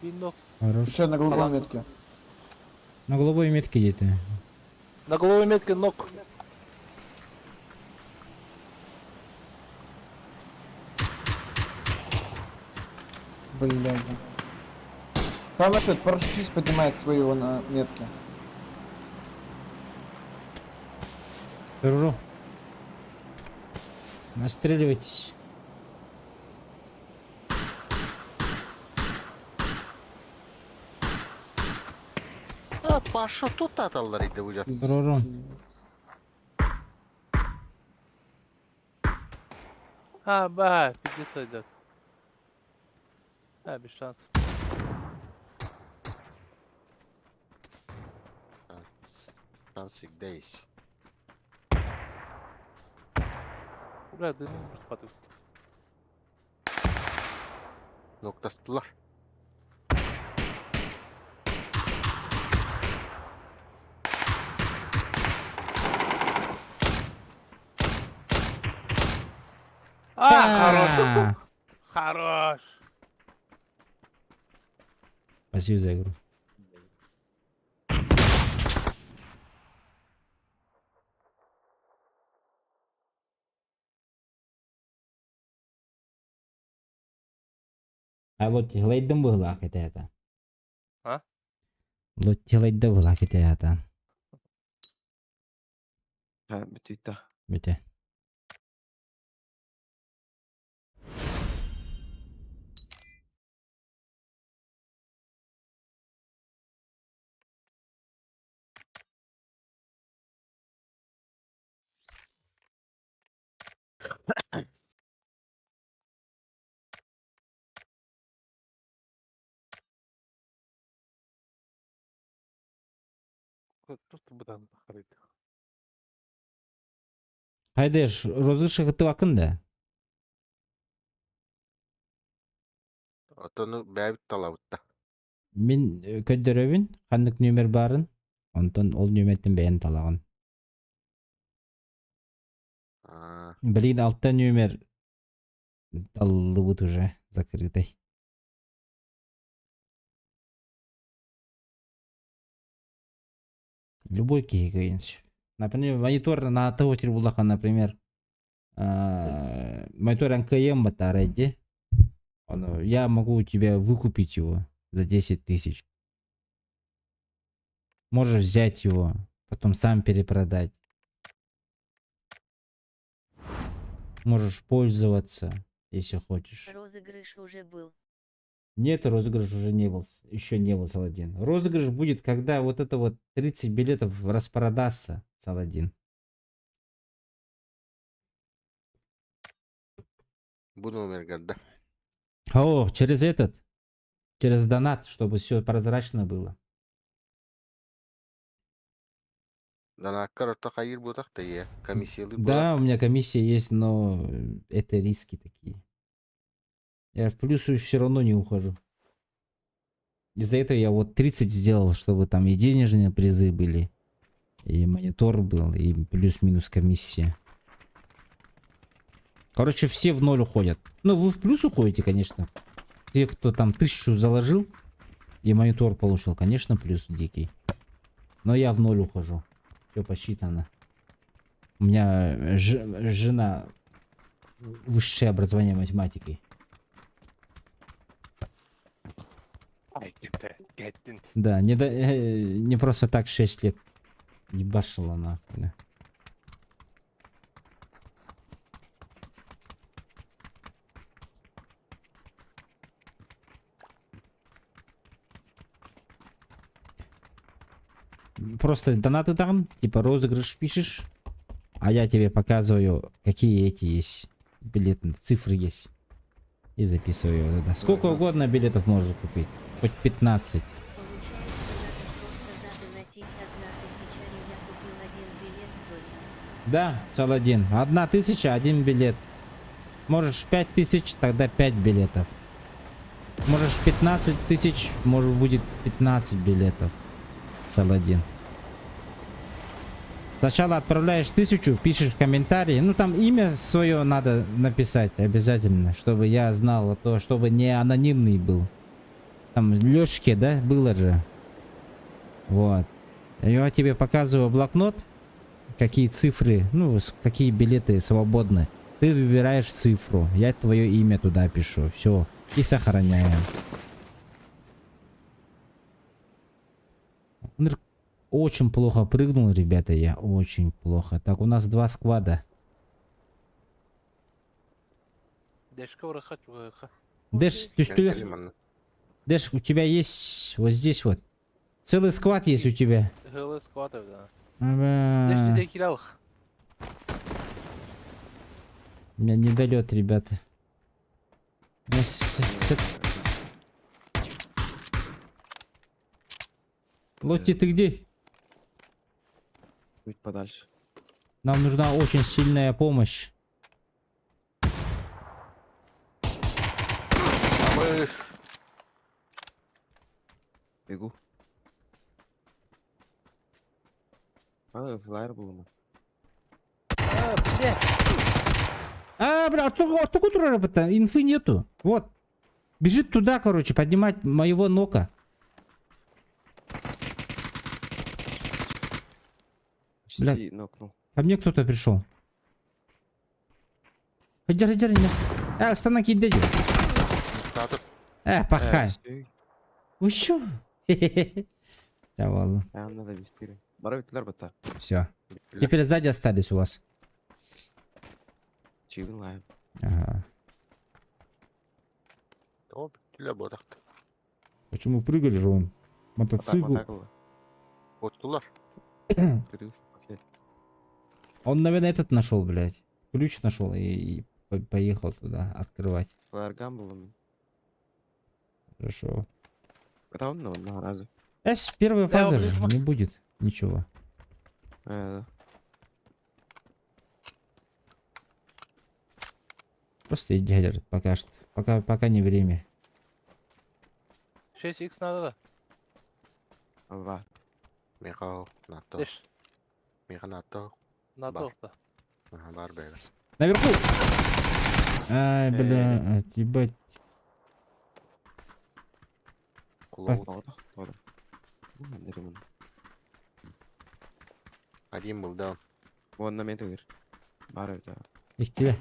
Биир нок. Хорош. Еще на голубой метке. На голубой метке где-то. На голубой метке нок. Блядь. Там этот парашютист поднимает своего на метке. Дружу. Настреливайтесь. А, Паша тут аталлар иди будет. Дружу. Пиздец. А, ба, пиздец идет. А, без шансов. Шанс всегда есть. Бля, дымын прохватывает. Noktastылар. А, хорош. А, Хорош. Спасибо за игру. А вот глайдым была это это. А? Вот глайдым была это это. Ha, бүтүйті. Бите. Просто будан бахарит. Хайдеш, розыгрыш кытыбакын да. Отону бәбит талабытта. Мин көддөрөбүн, ханнык номер барын, онтон ол нөмертен бэйэн талагын. А, Блин, алта номер таллыбыт уже закрытый. Любой киһи Например, монитор на того булака, например, монитор НКМ батарейди. Я могу у тебя выкупить его за 10 тысяч. Можешь взять его, потом сам перепродать. Можешь пользоваться, если хочешь. Розыгрыш уже был. Нет, розыгрыш уже не был, еще не был, Саладин. Розыгрыш будет, когда вот это вот 30 билетов распродастся, Саладин. Бу номер да. О, через этот, через донат, чтобы все прозрачно было. Данаккар орто хайыр бутак та е. Комиссиялы Да, у меня комиссия есть, но это риски такие. Я в плюс все равно не ухожу. Из-за этого я вот 30 сделал, чтобы там и денежные призы были, и монитор был, и плюс-минус комиссия. Короче, все в ноль уходят. Ну, вы в плюс уходите, конечно. Те, кто там 1000 заложил и монитор получил, конечно, плюс дикий. Но я в ноль ухожу. Все посчитано. У меня жена высшее образование математики. Ай, кетти, кеттин. Да, не просто так 6 лет ебашила нахуй. Да. Просто донаты там, типа розыгрыш пишешь, а я тебе показываю, какие эти есть билеты, цифры есть. И записываю его туда. Сколько угодно билетов можешь купить. Хоть 15. Получается, надо просто задонатить 1000 и я купил один билет только. Да, Саладин. 1000, один билет. Можешь 5000, тогда 5 билетов. Можешь 15 тысяч, может будет 15 билетов. Саладин. Сначала отправляешь 1000, пишешь комментарии. Ну там имя свое надо написать обязательно, чтобы я знал, а то чтобы не анонимный был. Там Лешке, да, было же. Вот. Я тебе показываю блокнот, какие цифры, ну, какие билеты свободны. Ты выбираешь цифру, я твое имя туда пишу, все, и сохраняем. Очень плохо прыгнул, ребята, я очень плохо. Так, у нас два сквада. Дэш, ты Дэш, у тебя есть вот здесь вот. Целый склад есть у тебя. Целый склад, да. Ага. У меня недолет, ребята. Лотти, ты где? Будь подальше. Нам нужна очень сильная помощь. Бегу. А, флайер был. Ну. А, бля, откуда работа? Инфы нету. Вот. Бежит туда, короче, поднимать моего нока. Бля. Нокнул. Ко мне кто-то пришел. Держи, держи, держи. А, останови, дядю. Пахай. Вы чё? Да ладно. Все. Теперь сзади остались у вас. Ага. Почему прыгали же он? Мотоцикл. Он, наверное, этот нашел, блядь. Ключ нашел и поехал туда открывать. Хорошо. С первая фаза же не будет ничего. Просто иди, пока что. Пока не время. 6х надо, да? Два. Михаил, НАТО. Миха НАТО. НАТО, да. Наверху! Ай, бля, ебать. Один был, да. Вон на метр. Бар это. Их кидай.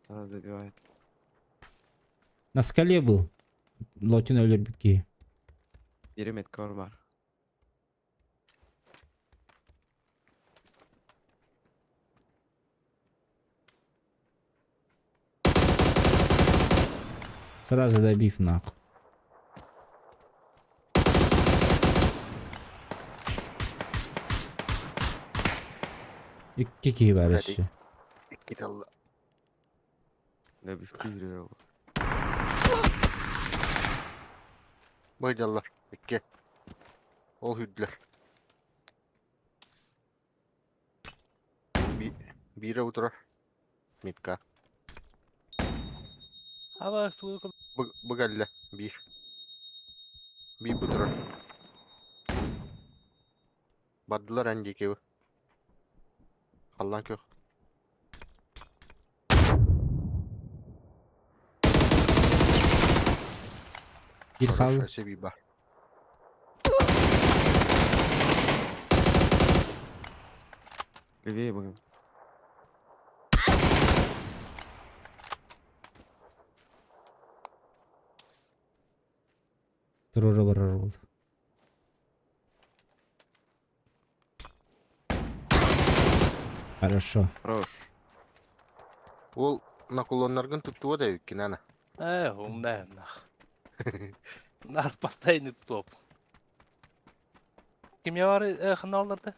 Забивает. На скале был. Лотин Олербики. Беремет бар. Сразу добив нахуй. И какие варишь? Добив Байдаллар. Икки. Ол хүдлер. Бире утурар. Митка. Аба, Быгалля. Бир. Би бутурар. Бардылар әндекеуі. Аллан көх. Кирхал. Левее будем. Трора барар Хорошо. Хорош. Ол на кулоннаргын туттуа да үккин ана. Умная нах. Нар постоянный топ. Ким я бар хыналларды?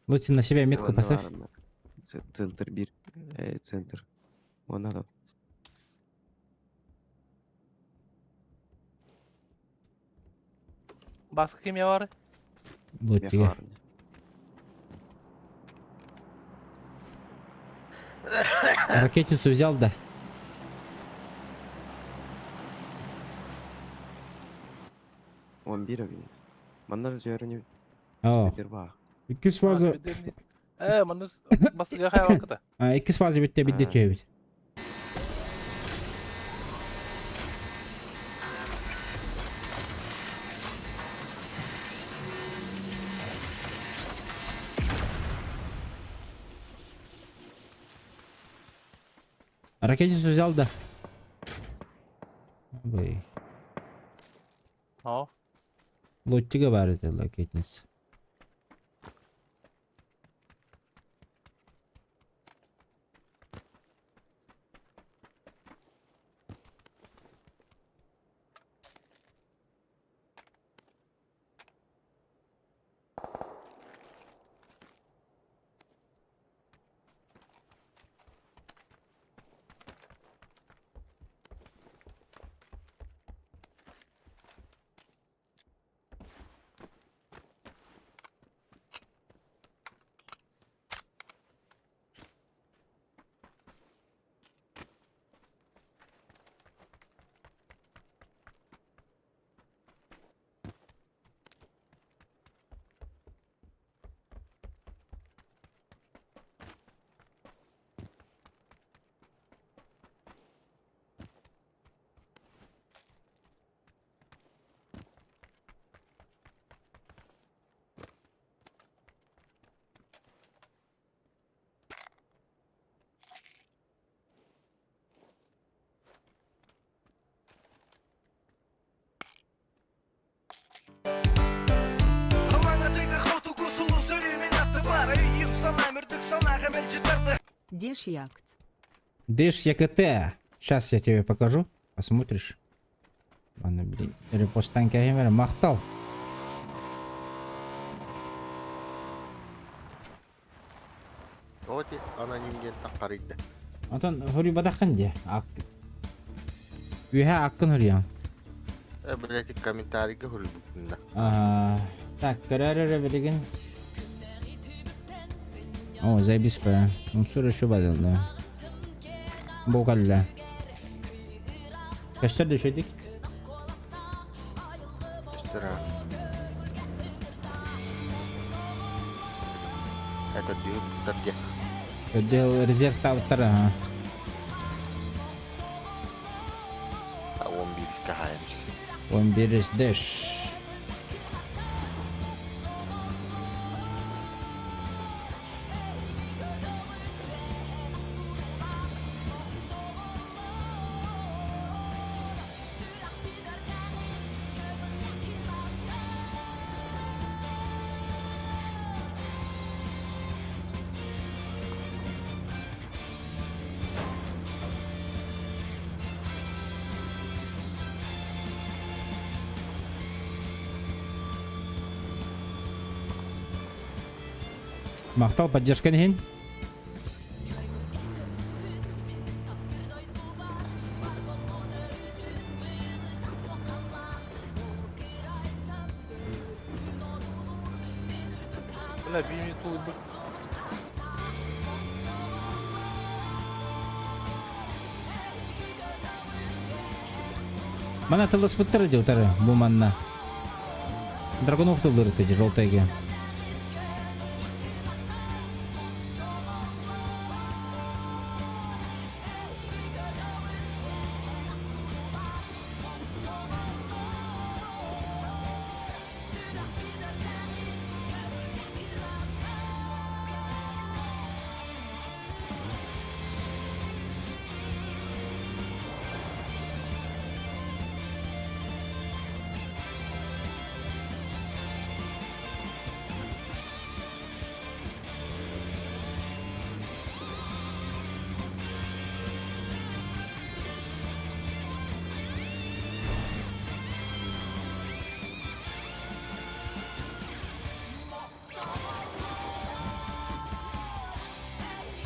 Лути на себя метку поставь. Центр бир. Центр. Вон надо. Баска ким я бар? Лути. Ракетницу взял, да? Он бир авин. Манна жөрүнү О. сперва. Иккис фаза. Э, манна бастыга хайван кыта. А, иккис фаза битте бидде төбүт. Ракетницу взял, да? Бэй. О. Лоттига бар это ракетница. Деш якт. Дыш ЯКТ. Сейчас я тебе покажу. Посмотришь. Ладно, блин. Репосттан кәһемер мактал. Оти аноним диэн таххарыйда. Онтон хөрүй бадахын де. Ак. Үһә аккын хөрүйән. Э, блядь, комментарийга хуруйбуппун да. Ага. Так, көрөр билигин. О, заебись по. Умсур еще бадыл, да. Бу калла. Көстөр дөшөдик. Көстөр а. Это дүйүк туттар дьэ. Өдөл резерв табыттар, ага. А 11 хаайан. 11 дэш. Махтал поддержка иһин. Бля, бии тулуйбут. Мана тылласпыттар дии утары бу манна. Драгунов тыллыр ити желтайге.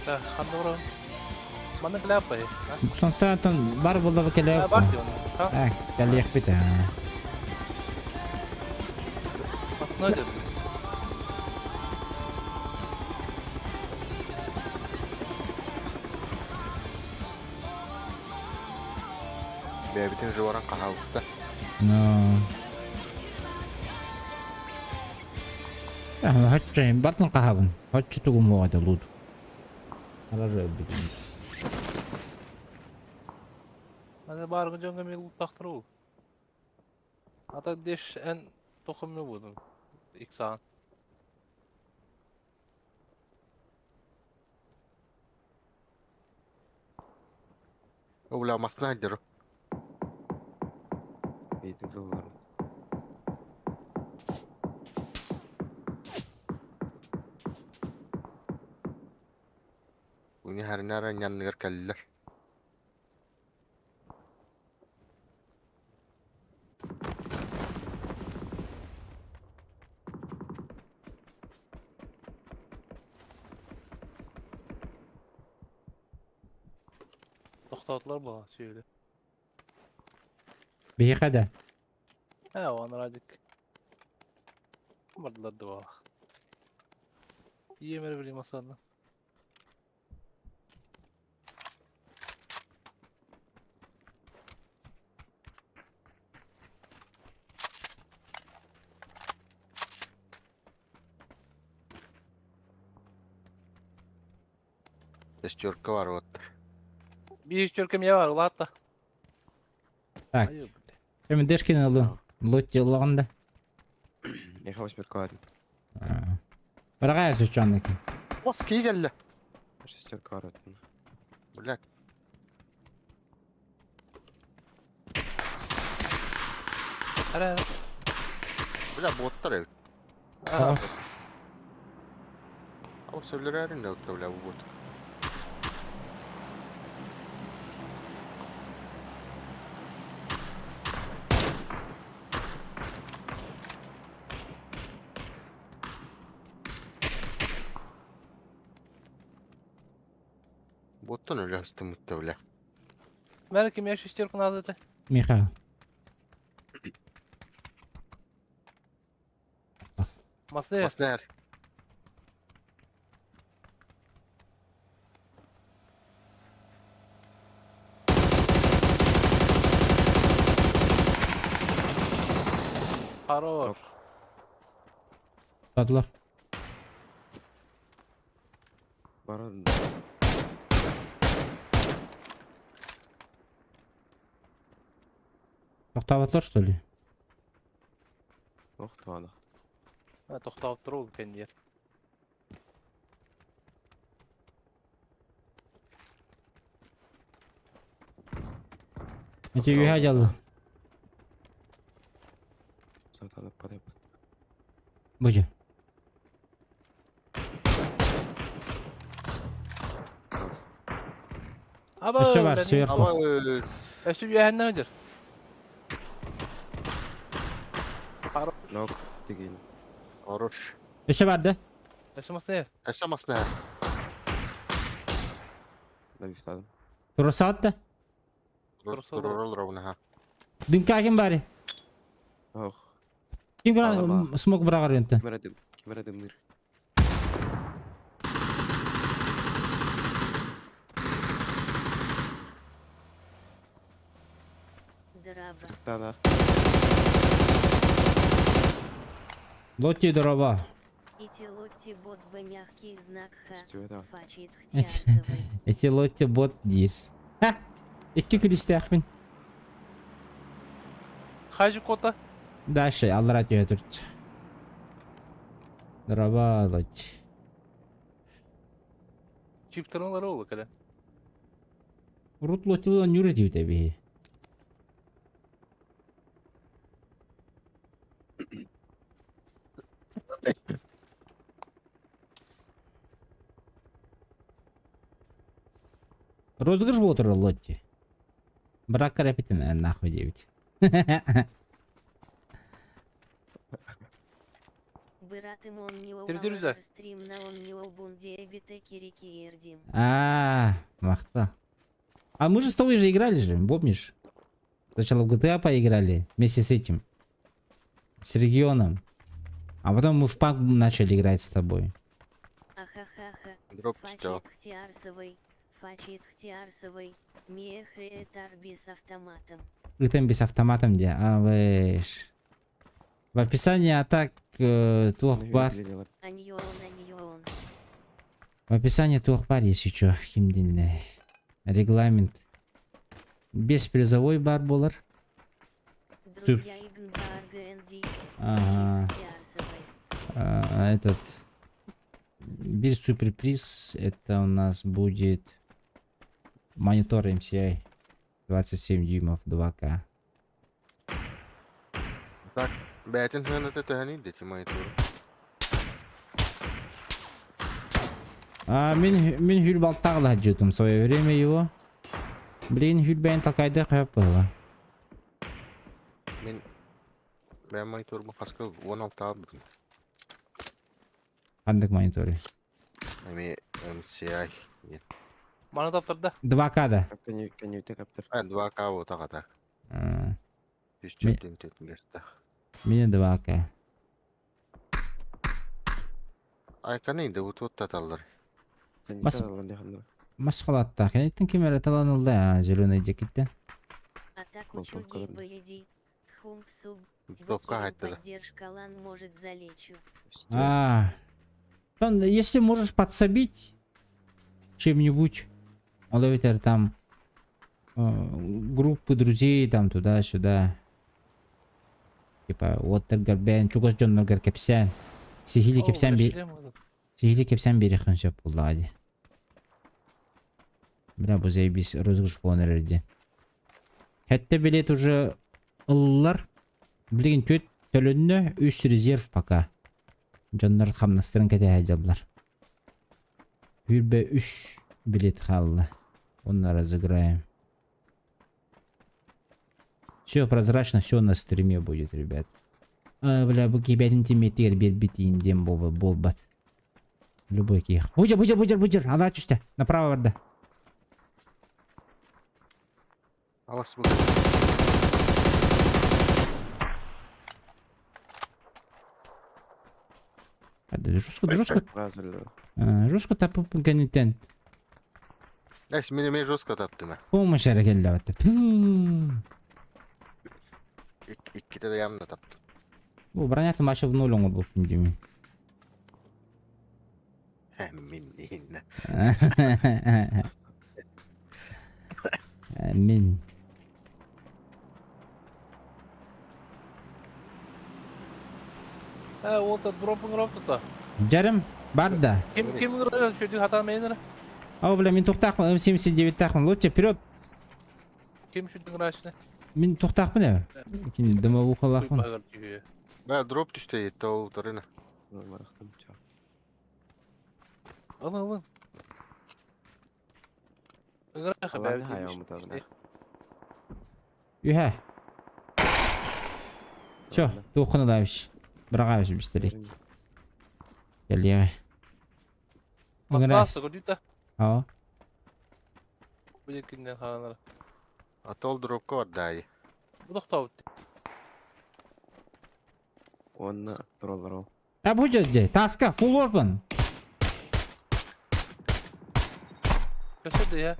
Так, ханна барабын? Манна кэлээппэй. Сонсоотон бар буолла кэлээ. Бар дии А? Так, кэлиэхпит аа. Массына дед. Бэйэбитин же баран хаһаабыттар. Но. Хоччо бартын хаһабын. Хоччо тугум буоҕа лут. Хорошо өлбүтүм. Аны бааргы дьоҥҥо эмиэ лууттахтара ол. Ата деш эн тохомме будун. Иксаан. О, бля, масна дер. Эйтин тылларым. Уни харнара нянныгар кэллэр. Тохтоотулар буолан сүөлү. Биһиэхэ да. Ээ, он радик. Бардылар да буолах. Иемер били масанна. Шестерка бар вот. Биир чөркөм я бар, улаатта. Так. Айы, бля. Эми Дэшкин ылы. Лотти ыллаҕын да. Меха восьмерка один. Бараҕай сөччөөннөкү. Ос кии кэллэ. Шестерка один. Бля. Ара, ара. Бля, боттар эбит. А. Ал сөйлөрөрүн да утта, бля, бу бот. Боттан өлө астым утта, бля. Мәрі я шестерку надо это. Михаил. Масны. Маснер. Хорош. Тадлар. Бар один. Тоқтабатлар, что ли? Ох, туанах. А, тоқтауып тұр ол кендер. Эти үйе жалды. Сатанып падай. Бужы. Аба, Өссө бар, сверху. Ама э, Өссө үйәһеннен өдір. Хорош. Нок, дигин. Хорош. Өссө бар да? Өссө масны. Эсэ маснер. Навистадым. Турсаат да? Турол ровно. Дымка ким бари? Ох. Ким Алаба. смог бырағар önтен? Кимер дым, кимер дымныр. Драба. Сыртана. Лотти дороба. Ити лотти бот б мягкий знак х. Стюэда. Фачит хтиарсовый. Эти лотти бот дейір. Ха! Икки күлүстээхпин. Хажы кота. Дальше аллара түһэ турт. Дороба лотти. Чиптырылар ол кәлі. Рут лоттилан нүрэ диүтэ биһи. Розыгрыш болтур лотти. Брак карапитин нахуй девять. Быратым он не Территория. стрим на он не обунде бите кирики эрдим. А, махта. А мы же с тобой же играли же, помнишь? Сначала в GTA поиграли вместе с этим. С регионом. А потом мы в пак начали играть с тобой. Ахахаха. Дроп сделал. Фачит хтиарсовый. Фачит хтиарсовый. Мехре тарби с автоматом. Ытан без автоматом де. А, вэш. В описании атак туох баар. Аньон, аньон. В описании туох баар, если чё, химдинне. Регламент. Без призовой баар буолар. Друзья Игнбар ГНД. Ага. Ярсовой. А, этот. Биир суперприз. Это у нас будет монитор MCI 27 дюймов 2К. Так, бэйэтин сыаната төһөнүй дии монитор? А, мин хүл балтаҕа дьутум в свое время его. Блин, хүл бэйэн такайда хөп было. Мин бэйэм мониторбун хаска 16 албытым. Ханнык мониторы. Эми MCI. Нет. Маны таптырда. 2К да. Коньюте каптыр. А, 2К вот так. А, 104 герц. Меня 2К. Айканы да вот вот таталлар. Бас- Масқалатта. Кенеттен кемер таланылды, а, зеленый жекеттен. Атаку Болтовка чуги да. БЕД. Хумпсуб. Топка Выкинул хайттыра. поддержка лан может залечу. А, там, если можешь подсобить чем-нибудь, ол эбэтэр там группы друзей там туда-сюда. Типа, вот бэйэҥ, чугас дьонноргор кэпсээ. Сиһилии кэпсээн би... Сиһилии кэпсээн биэриэххин сөп буоллаҕа дии. Бля, бу заебись розыгрыш буолан эрэр дии. Сэттэ билет уже ыллылар. Билигин түөрт төлөннө, үс резерв пока. Дьоннор хамнастарын кэтэһэ дьаллар. 23 билет хаалла. Оны разыграем. Все прозрачно, все на стриме будет, ребят. А, бля, бу кибетин тиметер бербит индем боба болбат. Любой ких. Буджер, буджер, буджер, буджер. Ала түстэ. Направо барда. Алас бу. Жестко, жестко. Сразу А, жестко тапып кэнниттэн. Эс мин эмиэ жестко таптым. Помощь эрэ кэллэ Фу. Иккитэ да явно таптым. Бу бронята маша в ноль он был дими. Мин инна. Мин. Э, ол та дропын дроп тута. Жарым барда. Ким ким дроп шүдү хатан мейнер? Ау, бля, мин туохтаахпын, М79-тээхпин. Лучше вперед. Ким шүдү грашны? Мин туохтаахпын ээ. Ким дымовухалаахпын. Бля, дроп түстэ етті ол тарына. Барахтым. Ча. Алын алын. Ыгыраха Алан хайа мутабына. Үһэ. Все, туоххун ылабыш. Быраҕабыш бистерик. Кэлиэҕэ. Бастасы көрдүтэ. Аа. Бу кинден хаанара. А то ол дропка бар дай. Бу тохтообут. Онна тураллар ол. А бу жерде таска full open. Көсөдө я.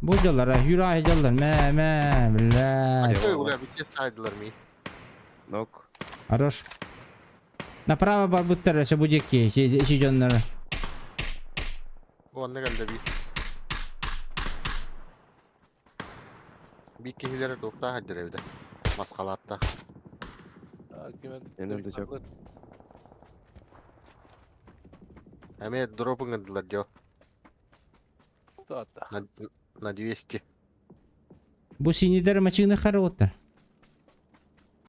Бу дьаллар, юра дьаллар, мэ мэ, бля. Ой, бля, битте сайдылар ми. Нок. Хорош. Направо барбыттар, өссө бу диэки, си дьоннор. Бу онна кэллэ би. Би киһилэр туохтаах хаддыр эбитэ. Маскалаатта. Энен да жок. Эме дропын гындылар дьо. Туата. На, на 200. Бу синидер мачыны харыоттар.